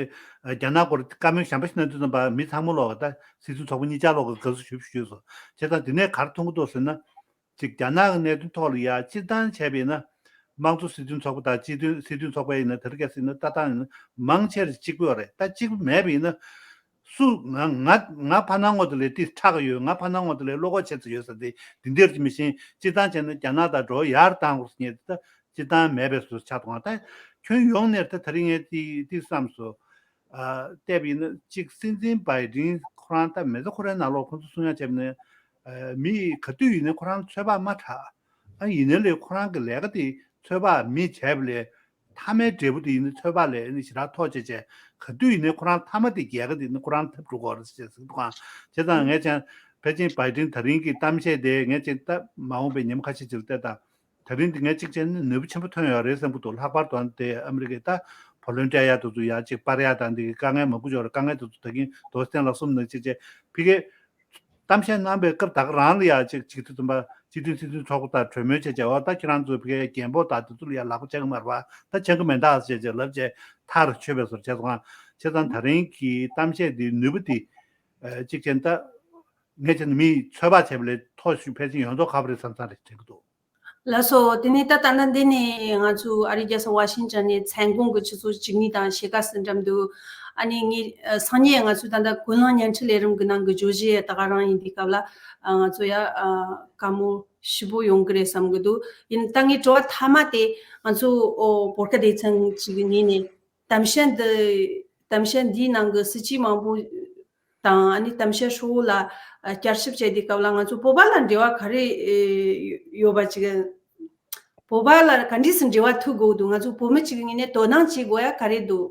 རྒྱ་ནག་སྐོར་བཀའ་མོལ་གཞན་པ་ཞིག་གནང་དུས་ཙམ་པ་མི་ཚང་མ་ལོག་གི་ད་སྲིད་དོན་ཚོགས་པ་གཉིས་ཆ་ལོག་གི་དགའ་བསུ་ཞུ་ཞུས་སོང་། བྱས་ཙང་དེ་ནས་ག་རེ་མཐོང་གི་འདུག་ཟེར་ན། ཅིག་རྒྱ་ནག་གི་གནད་དོན་ཐོག་ལ་ཡ་སྤྱིར་བཏང་བྱས་པ་ཡིན་ན། དམངས་གཙོ་སྲིད་དོན་ཚོགས་པ་དང་སྤྱི་མཐུན་སྲིད་དོན་ཚོགས་པ་ཡིན་ན་དེ་རིང་ཁ་སང་ཡིན་ན་ལྟ་སྟངས་ཡིན་ན་མང་ཆེར་གཅིག་པ་རེད། ད་གཅིག་པ་མེད་པ་ཡིན་ན། སུ་ང་ང་ང་ཕར་ནང་ངོ་དེ་ལས་ཏིས་ཁྲག་ཡོད། ང་ཕར་ནང་ངོ་དེ་ལས་བློ་ཁོག་ཆེ་ཙམ་ཡོད་ཟེར་དེ་འདི་འདིར་གྱི་མི་ཤེས། སྤྱིར་བཏང་བྱས་ན་རྒྱ་ནག་དང་འགྲོ་ཡར་བཏང་དགོས་ཟེར་མཁན་དེ་ད་སྤྱིར་བཏང་མེད་པའི་བཟོ་ཆགས་འདུག་ག། ད་ཁྱོན་ཡོངས་ནས་ད་དེ་རིང་ངས་ཏིས་ཏིས་བསམ་སོང་། ཨ་བལྟས་པ་ཡིན་ན་གཅིག་སྲིད་འཛིན་བྷའི་ཌེན་ཁོ་རང་ད་མི་ཚེ་ཁོ་རའི་ནང་ལོགས་ཁོ་ཚོ་གསུང་ཡ་བྱས་པ་ནས། ཨ་མི་ག་དུས་ཡིན་ནའི་ཁོ་རང་ཚོད་དཔག་མ་དྲག། ཨ་ཡིན་ནའི་ལས་ཁོ་རང་གི་ལས་ཀ་དེ་ཚོད་དཔག་མི་བྱས་པ་ལས། མཐའ་མའི་འབྲས་བུ་དེ་ཡིན་ནའི་ཚོད་དཔག་ལས་ནི་ཞེ་དྲག་མཐོ་བྱས་བྱས། ག་དུས་ཡིན་ནའི་ཁོ་རང་མཐའ་མ་དེ་རྒྱལ་ཁ་དེ་ནི་ཁོ་རང་ཐོབ་འགྲོ་གི་རེད་ཅེས་ཟེར་གི་འདུག་ག། བྱས་ཙང་ངས་ཀྱང་ཕལ་ཆེར་བྷའི་ཌེན་དེ་རིང་གི་གཏམ་བཤད་དེ་ངས་ཀྱང་ད་མ་འོངས་པའི་ཉིན་མོ་ཁ་ཤས་ཅིག་ལ་བལྟས་ད། དེ་རིང་འདི་ངས་གཅིག་བྱས་ན་ནུས་པ་ཆེན་པོ་ཐོན་ཡོད་རེད་བསམ་གྱི་འདུག། ལྷག་པར་དུ་དེ་ཨ་མི་རི་ཀའི་ད་བོ་ལན་ཊི་ཡར་དེ་ཚོ་ཡར་གཅིག་སྤར་ཡ་དང་འདི་གི་དཀའ་ངལ་མང་པོ་ཡོད་རེད། དཀའ་ངལ་དེ་ཚོ་ད་གིན་རྡོ་སྟེང་ལ་གསུམ་ནང་གཅིག་བྱས་ཕ་གིའི་གཏམ་བཤད་གནང་པའི་སྐབས་ད་ག་རང་ལ་ཡ་གཅིག་གཅིག་དུས་ཙམ་པ་སྤྱི་མཐུན་སྲིད་དོན་ཚོགས་པ་དང་གྲོས་མོལ་བྱས་བྱས། འོ་ད་ཁྱེད་རང་ཚོ་ཕ་གིའི་རྒན་པོ་དང་དེ་ཚོ་ལ་ཡ་ལག་པ་འཆང་གི་མ་རེད་པ། ད་འཆང་གི་མེད་ད་ཟེར་བྱས་ལབ་བྱས་ཐག་རུ་ཆོད་པའི་བཟོ་བྱས་སོང་ང་། བྱས་ཙང་ད་རིང་གི་གཏམ་བཤད་འདིའི་ནུས་པ་འདི་གཅིག་བྱས་ན་ད་ངས་བྱས་ན་མིས་ཚོད་དཔག་བྱས་པ་ལས་མཐོ་ཤོས་ཕལ་ཆེར་ཡོང་མདོག་ཁ་པོ་རེད་བསམ་བསམ་རེད་དྲན་གྱི་འདུག། ལགས་སོ། དེ་ནས་ད་ད་ལྟ་འདི་ནས་ང་ཚོ་ཨ་རིའི་རྒྱལ་ས་ཝ་ཤིང་ཊོན་ནས་མཚན་གུང་གི་ཆུ་ཚོད་བཅུ་གཉིས་དང་ཕྱེད་ཀ་ཙམ་འགྲམ་འདུག། ཨ་ནི་ངས་ཨ་སང་ཉིན་ང་ཚོའི་ད་ལྟ་ཀུན་གླེང་བརྙན་འཕྲིན་ལས་རིམ་གྱི་ནང་གི་བརྗོད་གཞི་ད་ག་རང་ཡིན་དུས་སྐབས་ལ་ཨ་ང་ཚོ་ཡ་ཨ་དཀའ་མོ་ཞེ་པོ་ཡོང་གི་རེད་བསམ་གྱི་འདུག། ཡིན་ད་ངའི་དྲི་བ་མཐའ་མ་དེ་ང་ཚོ་ཨོ་བོད་སྐད་སྡེ་ཚན་གཅིག་གི་ངོས་ནས་གཏམ་བཤད་འདི་གཏམ་བཤད་འདིའི་ནང་གི་སྲིད་ཇུས་མང་པོ་དང་ཨ་ནི་གཏམ་བཤད་ཧྲིལ་བོ་ལ་ཨ་བསྐྱར་ཞིབ་བྱས་དུས་སྐབས་ལ་ང་ཚོ་བོད་པ་ལ་འབྲེལ་བ་ག་རེ་ཨེ་ཡོད་པ་ཅིག། བོད་པ་ལ་ག་འདྲས་སེ་འབྲེལ་བ་མཐུད་དགོས་འདུག། ང་ཚོ་བོད་མི་གཅིག་གི་ངོས་ནས་དོ་སྣང་བྱེད་དགོས་ཡ་ག་རེ་འདུག།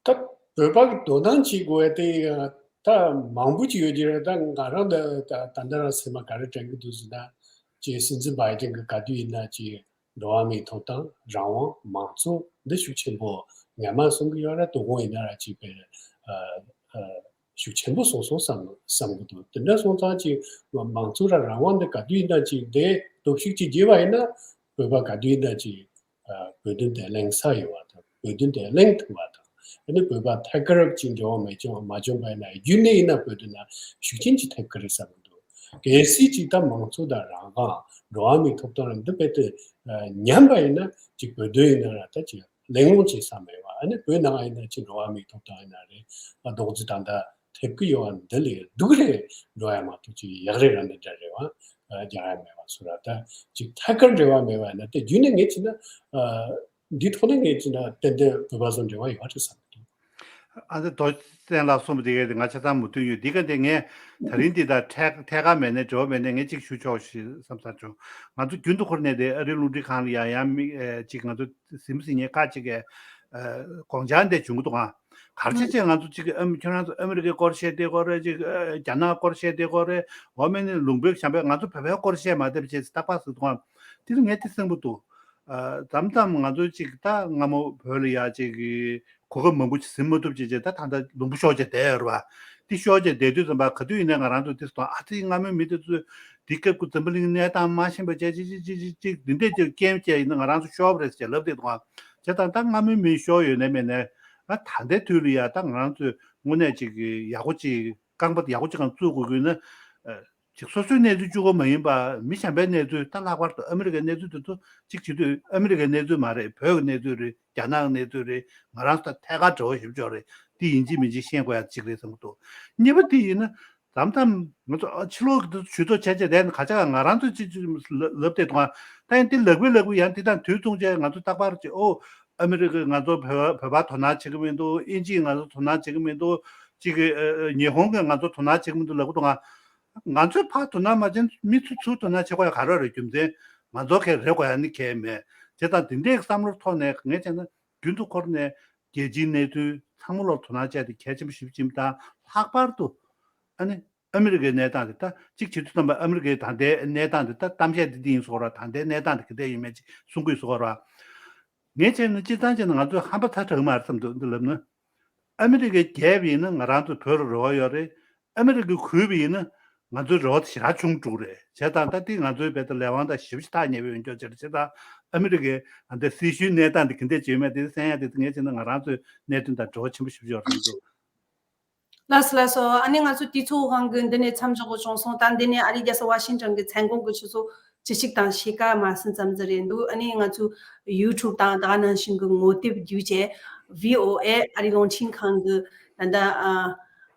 ད་བོད་པ་གི་དོ་སྣང་བྱེད་དགོས་ཡ་དེ་ད་མང་པོ་ཅིག་ཡོད་ཀྱི་རེད། ད་ང་རང་ད་ད་ད་ལྟ་རང་སེམས་ལ་ག་རེ་དྲན་གྱི་འདུག་ཟེར་ན། ཅིག་སྲིད་འཛིན་བྷའི་ཌེན་གྱིས་ག་དུས་ཡིན་ན་ཅིག་འགྲོ་བ་མིའི་ཐོབ་ཐང་། རང་དབང་། མང་གཙོ་འདི་ཤུགས་ཆེན་པོ་སྔ་མ་གསུང་གི་ཡོད་རེད། དོ་དགོང་ཡིན་ན་ར་ཅིག་པའི་ཨ་ཨ་ཤུགས་ཆེན་པོ་གསུངས་སོང་བསམ་བསམ་གྱི་འདུག། དེ་འདྲ་སོང་ཙང་ཅིག་མང་གཙོ་ར་རང་དབང་འདི་ག་དུས་ཡིན་ན་ཅིག་དེ་སྟོབས་ཤུགས་ཅིག་རྒྱས་པ་ཡིན་ན་བོད་པ་ག་དུས་ཡིན་ན་ཅིག་ཨ་བོད་དོན་དེ་གླེང་ས་ཡོད་པ་དང་། བོད་དོན་དེ་གླེང་ཐུབ་པ་དང་། ཨ་ནི་བོད་པ་ཐད་ཀར་ཅིག་འབྲེལ་བ་མེད་ཀྱང་མ་བྱུང་བ་ཡིན་ན་རྒྱུན་ནས་ཡིན་ན་བོད་དོན་ལ་ཤུགས་རྐྱེན་ཅིག་ཐེབས་ཀྱི་རེད་བསམ་གྱི་འདུག། གལ་སྲིད་ཅིག་ད་མང་གཙོ་དང་རང་དབང་། འགྲོ་བ་མིའི་ཐོབ་ཐང་ལ་འདི་རྦད་དེ་ཨ་ཉམས་པ་ཡིན་ན་ཅིག་བོད་དོན་ཡིན་ན་ར་ད་ཅིག་གླེང་སློང་བྱེད་ས་མེད་པ། ཨ་ནི་བོད་ནང་ཡིན་ན་ཅིག་འགྲོ་བ་མིའི་ཐོབ་ཐང་ཡིན་ན་རེད། ཨ་རྡོག་རྫིས་ད་ལྟ་ཐེབས་ཀྱི་ཡོད་པ་འདི་ལས་སྡུག་རེ་འགྲོ་ཡ་མ་གཏོགས་ཅིག་ཡག་རེ་ར་འདི་འདྲ་རེད་པ། རྒྱག་ཡ་མེད་པ་བཟོ་འདྲ། ད་ཅིག་ཐད་ཀར་འབྲེལ་བ་མེད་པ་ཡིན་ན་དེ་རྒྱུན་ནས་ངས་བྱས་ན་ཨ་འདིའི་ཐོག་ནས་ངས་བྱས་ན་ཏན་ཏན་བོད་པ་ཚོ་འབྲེལ་བ་ཡོད་རེད་བསམ་གྱི་འདུག། ཨ་ནི་རྡོ་རྗེ་བཙན་ལགས་གསུངས་པ་དེ་ག་དེ་ང་ཆ་ཚང་མོས་མཐུན་ཡོད། འདི་ག་དེ་ངས་ད་རིང་འདི་དང་ཐད་ཐད་ཀར་མེད་ནས་འབྲེལ་བ་མེད་ནས་ངས་གཅིག་ཞུ་ཆོག་ཞེས་བསམ་ཚར་བྱུང་། ང་ཚོ་རྒྱུན་དུ་འཁོར་ནས་དེ་ཨ་རིའི་རླུང་འཕྲིན་ཁང་ལ་ཡང་ཡང་མི་ཨེ་གཅིག་ང་ཚོ་ཟིན་མི་ཟིན་ངས་ཁ་ཅིག་གིས་ཨ་དགོངས་འཆར་འདི་བྱུང་གི་འདུག་ཨ། ག་རེ་བྱས་བྱས་ང་ཚོ་གཅིག་ཨ་མི་ཁྱོད་རང་ཚོ་ཨ་མི་རི་ཀའི་སྐོར་བཤད་དེ་སྐོར་རེད། གཅིག་ཨ་རྒྱ་ནག་སྐོར་བཤད་དེ་སྐོར་རེད། འོ་མེད་ནས་ལུང་པའི་གཞན་པའི་ང་ཚོ་བོད་པའི་སྐོར་བཤད་མ་བསྡད་པ་བྱས་རྟག་པར་ཟེར་འདུག་ཨ། དེ་ལ་ངས་དེ་གསུང་གི་འདུག། ཨ་མཚམས་མཚམས་ང་ཚོ་གཅིག་ད་སྔ་མོ་བོད་ལ་ཡ་གཅིག་གི་གོ་སྐབས་མང་པོ་ཅིག་ཟིན་མ་ཐུབ་ཅེས་བྱས། ད་ད་ལྟ་ལུང་པ་ཤོར་བྱས་བསྡད་ཡོད་རེད་བ། དེ་ཤོར་བྱས་བསྡད་དུས་ཙམ་པ་ག་དུས་ཡིན་ནའི་ང་རང་ཚོ་དེ་སོང་ཨ་ཙི་སྔ་མོའི་མི་དེ་ཚོས་དེ་སྐབས་ཀྱི་འཛམ་བུ་གླིང་གནས་སྟངས་མ་ཤེས་པ་བྱས་ཅིག་ཅིག་ཅིག་ཅིག་འདི་འདྲས་ཀྱི་རྐྱེན་བྱས་ཡིན་ན་ང་རང་ཚོ་ཤོར་བ་རེད་ཟེར་ལབ་བསྡད་འདུག་ཨ། བྱས་ཙང་ད་སྔ་མོའི་མི་ཤོར་ཡོད་ནའི་མེད་ནའི་ཨ་ད་ལྟའི་དུས་ལ་ཡ་ད་ང་རང་ཚོས་དངོས་གནས་ཅིག་ཡག་པོ་ཅིག་རྐང་པ་ཡག་པོ་ཅིག་གང་བཙུགས་དགོས་ཀྱི་ཡོད་ན། ཨ་ཅིག་སོ་སོའི་གནས་ཚུལ་གཅིག་པོ་མ་ཡིན་པ་མི་གཞན་པའི་གནས་ཚུལ། ད་ལྷག་པར་དུ་ཨ་མི་རི་ཀའི་གནས་ཚུལ་དེ་ཚོ་གཅིག་བྱེད་དུས་ཨ་མི་རི་ཀའི་གནས་ཚུལ་མ་རེད། བོད་ཀྱི་གནས་ཚུལ་རེད། རྒྱ་ནག་གི་གནས་ཚུལ་རེད། ང་རང་ཚོ་ད་ཐད་ཀར་འབྲེལ་བ་ཞེ་པོ་ཅིག་ཡོད་རེད། དེ་ཡིན་གཅིག་མིན་གཅིག་ཤེས་དགོས་ཡ་གཅིག་རེད་བསམ་གྱི་འདུག། གཉིས་པ་དེ་ཡིན་ན་མཚམས་མཚམས་ང་ཚོ་ཨ་ཕྱི་ལོགས་ཀྱི་དུས་ཚོད་ཆ་ཆ་དེ་ནི་ཁ་ཆག་ང་རང་ཚོ་གཅིག་གཅིག་ལབ་བསྡད་འདུག་ཨ། ད་ཡིན་དེ་ལག་པའི་ལག་པའི་ཡང་དེ་དང་དུས་མཚུངས་བྱས་ང་ཚོ་རྟག་པར་གཅིག་ཨོ་ཨ་མི་རི་ཀས་ང་ཚོ་བོད་བོད་པ་དོ་སྣང་བྱེད་ཀྱི་མི་འདུག། དབྱིན་ཇིས་ང་ཚོ་དོ་སྣང་བྱེད་ཀྱི་མི་འདུག། གཅིག་གི་ཨ་ཨ་ཉི་ཧོང་གིས་ང་ཚོ་དོ་སྣང་བྱེད་ཀྱི་མི་འདུག་ལབ་ཀྱི་འདུག་ཨ། ང་ཚོས་ཕར་དོ་སྣང་མ་བྱས་ན་མི་ཚོ་ཚུར་དོ་སྣང་བྱེད་དགོས་ཡ་ག་རེ་རེད། རྒྱུ་མཚན་ང་ཚོ་གས་རེད་དགོས་ཡ་ནི་གས་མེད། བྱས་ཙང་དེ་འདྲའི་བསམ་བློ་ཐོག་ནས་ངས་བྱས་ན་རྒྱུན་དུ་འཁོར་ནས་རྒྱལ་སྤྱིའི་གནད་དོན་ཚང་མ་ལ་དོ་སྣང་བྱས་ཏེ་གལ་ཆེན་པོ་ཞེ་པོ་ཅིག་ཡིན། ད་ལྷག་པར་དུ་ཨ་ནི་ཨ་མི་རི་ཀའི་གནས་སྟངས་དེ། ད་གཅིག་བྱེད་དུས་ཙམ་པ་ཨ་མི་རི་ཀའི་ད་ལྟའི་གནས་སྟངས་དེ། ད་གཏམ་བཤད་འདི་འདི་ཡིན་ཟེར་བ་ར། ད་ལྟའི་གནས་སྟངས་དེ་ག་འདྲ་ཡིན་མིན་ཅིག་གསུང་གི་ཡོད་ཟེར་བ་ར། ངས་བྱས་ན་སྤྱིར་བཏང་བྱས་ན་ང་ཚོས་ཧམ་པ་ཚ་དྲགས་མ་རེད་བསམ་འདུག་འདི་ལབ་ན། ཨ་མི་རི་ཀའི་རྒྱལ་བ་ཡིན་ན་ང་རང་ཚོ་བོད་ལ་རེ་བ་ཡོད་རེད། ཨ་མི་རི་ཀའི་ཁུལ་བ་ཡིན་ན་ང་ཚོའི་རེ་བ་དེ་ཞེ་དྲག་ཆུང་དྲགས་རེད། བྱས་ཙང་ད་ལྟའི་ང་ཚོའི་བོད་དུ་ལས་དབང་དང་ཞེ་པོ་ཅིག་ཐག་ཉེ་བའི་འོན་ཀྱང་བྱས་རེད། བྱས་ཙང་ཨ་མི་རི་ཀའི་ཨ་འདི་སྲི་ཞུའི་གནས་སྟངས་འདི་ག་འདྲ་ཅིག་ཡོད་མེད་དེ་གསན་ཡ་དེ་ངས་བྱས་ན་ང་རང་ཚོའི་གནད་དོན་དང་འབྲེལ་བ་ཆེན་པོ་ཞེ་པོ་ཅིག་ཡོད་རེད་འདུག་ལགས་སོ་ལགས་སོ། ཨ་ནི་ང་ཚོ་དུས་ཚོད་དབང་གིས་འདི་ནས་མཚམས་འཇོག་དགོས་བྱུང་སོང་། ད་འདི་ནས་ཨ་རིའི་རྒྱལ་ས་ཝ་ཤིང་ཊོན་གྱི་མཚན་གུང་གི་ཆུ་ཚོད་བཅུ་གཅིག་དང་ཕྱེད་ཀ་མ་ཟིན་ཙམ་ཟིག་རེད་འདུག་ཨ་ནི་ང་ཚོ་ཡུ་ཊུབ་དང་ད་ག་ནང་བཞིན་གྱི་ངོ་དེབ་བརྒྱུད་བྱས་བྷི་ཨོ་ཨེ་ཨ་རིའི་རླུང་འཕྲིན་ཁང་གི་ད་ལྟ་ཨ་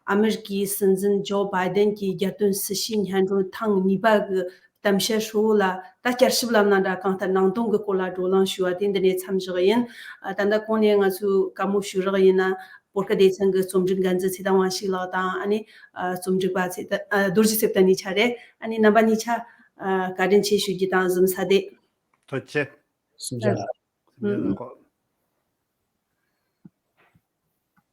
ཨ་མི་རི་ཀའི་སྲིད་འཛིན་ཇོ་བྷའི་ཌེན་གྱི་རྒྱལ་དོན་སྲི་ཞུའི་སྙན་སྒྲོན་ཐེངས་གཉིས་པ་གི་གཏམ་བཤད་ཧྲིལ་བོ་ལ་ད་བསྐྱར་ཞིབ་ལབ་ན་འདྲ། གང་ལྟར་ནང་དོན་གྱི་སྐོར་ལ་བགྲོ་གླེང་ཞུས་པ་དེ་འདི་ནས་མཚམས་བཞག་ཡིན། ཨ་ད་ལྟ་གོང་ནས་ང་ཚོས་བཀའ་མོལ་ཞུས་རོགས་ཡིན་ན། བོད་སྐད་སྡེ་ཚན་གྱི་རྩོམ་སྒྲིག་འགན་འཛིན་ཚེ་བརྟན་དབང་ཕྱུག་ལགས་དང་། ཨ་ནི་ཨ་རྩོམ་སྒྲིག་པ་ཚེ་བརྟན་ཨ་རྡོ་རྗེ་ཚེ་བརྟན་གཉིས་ཆ་རེད། ཨ་ནི་རྣམ་པ་གཉིས་ཆ་ཨ་བཀའ་དྲིན་ཆེ་ཞུ་རྒྱུ་དང་གཟིམ་ས་བདེ། ཐུགས་རྗེ་ཆེ། གཟིམ་ས་ལ། ཨུ།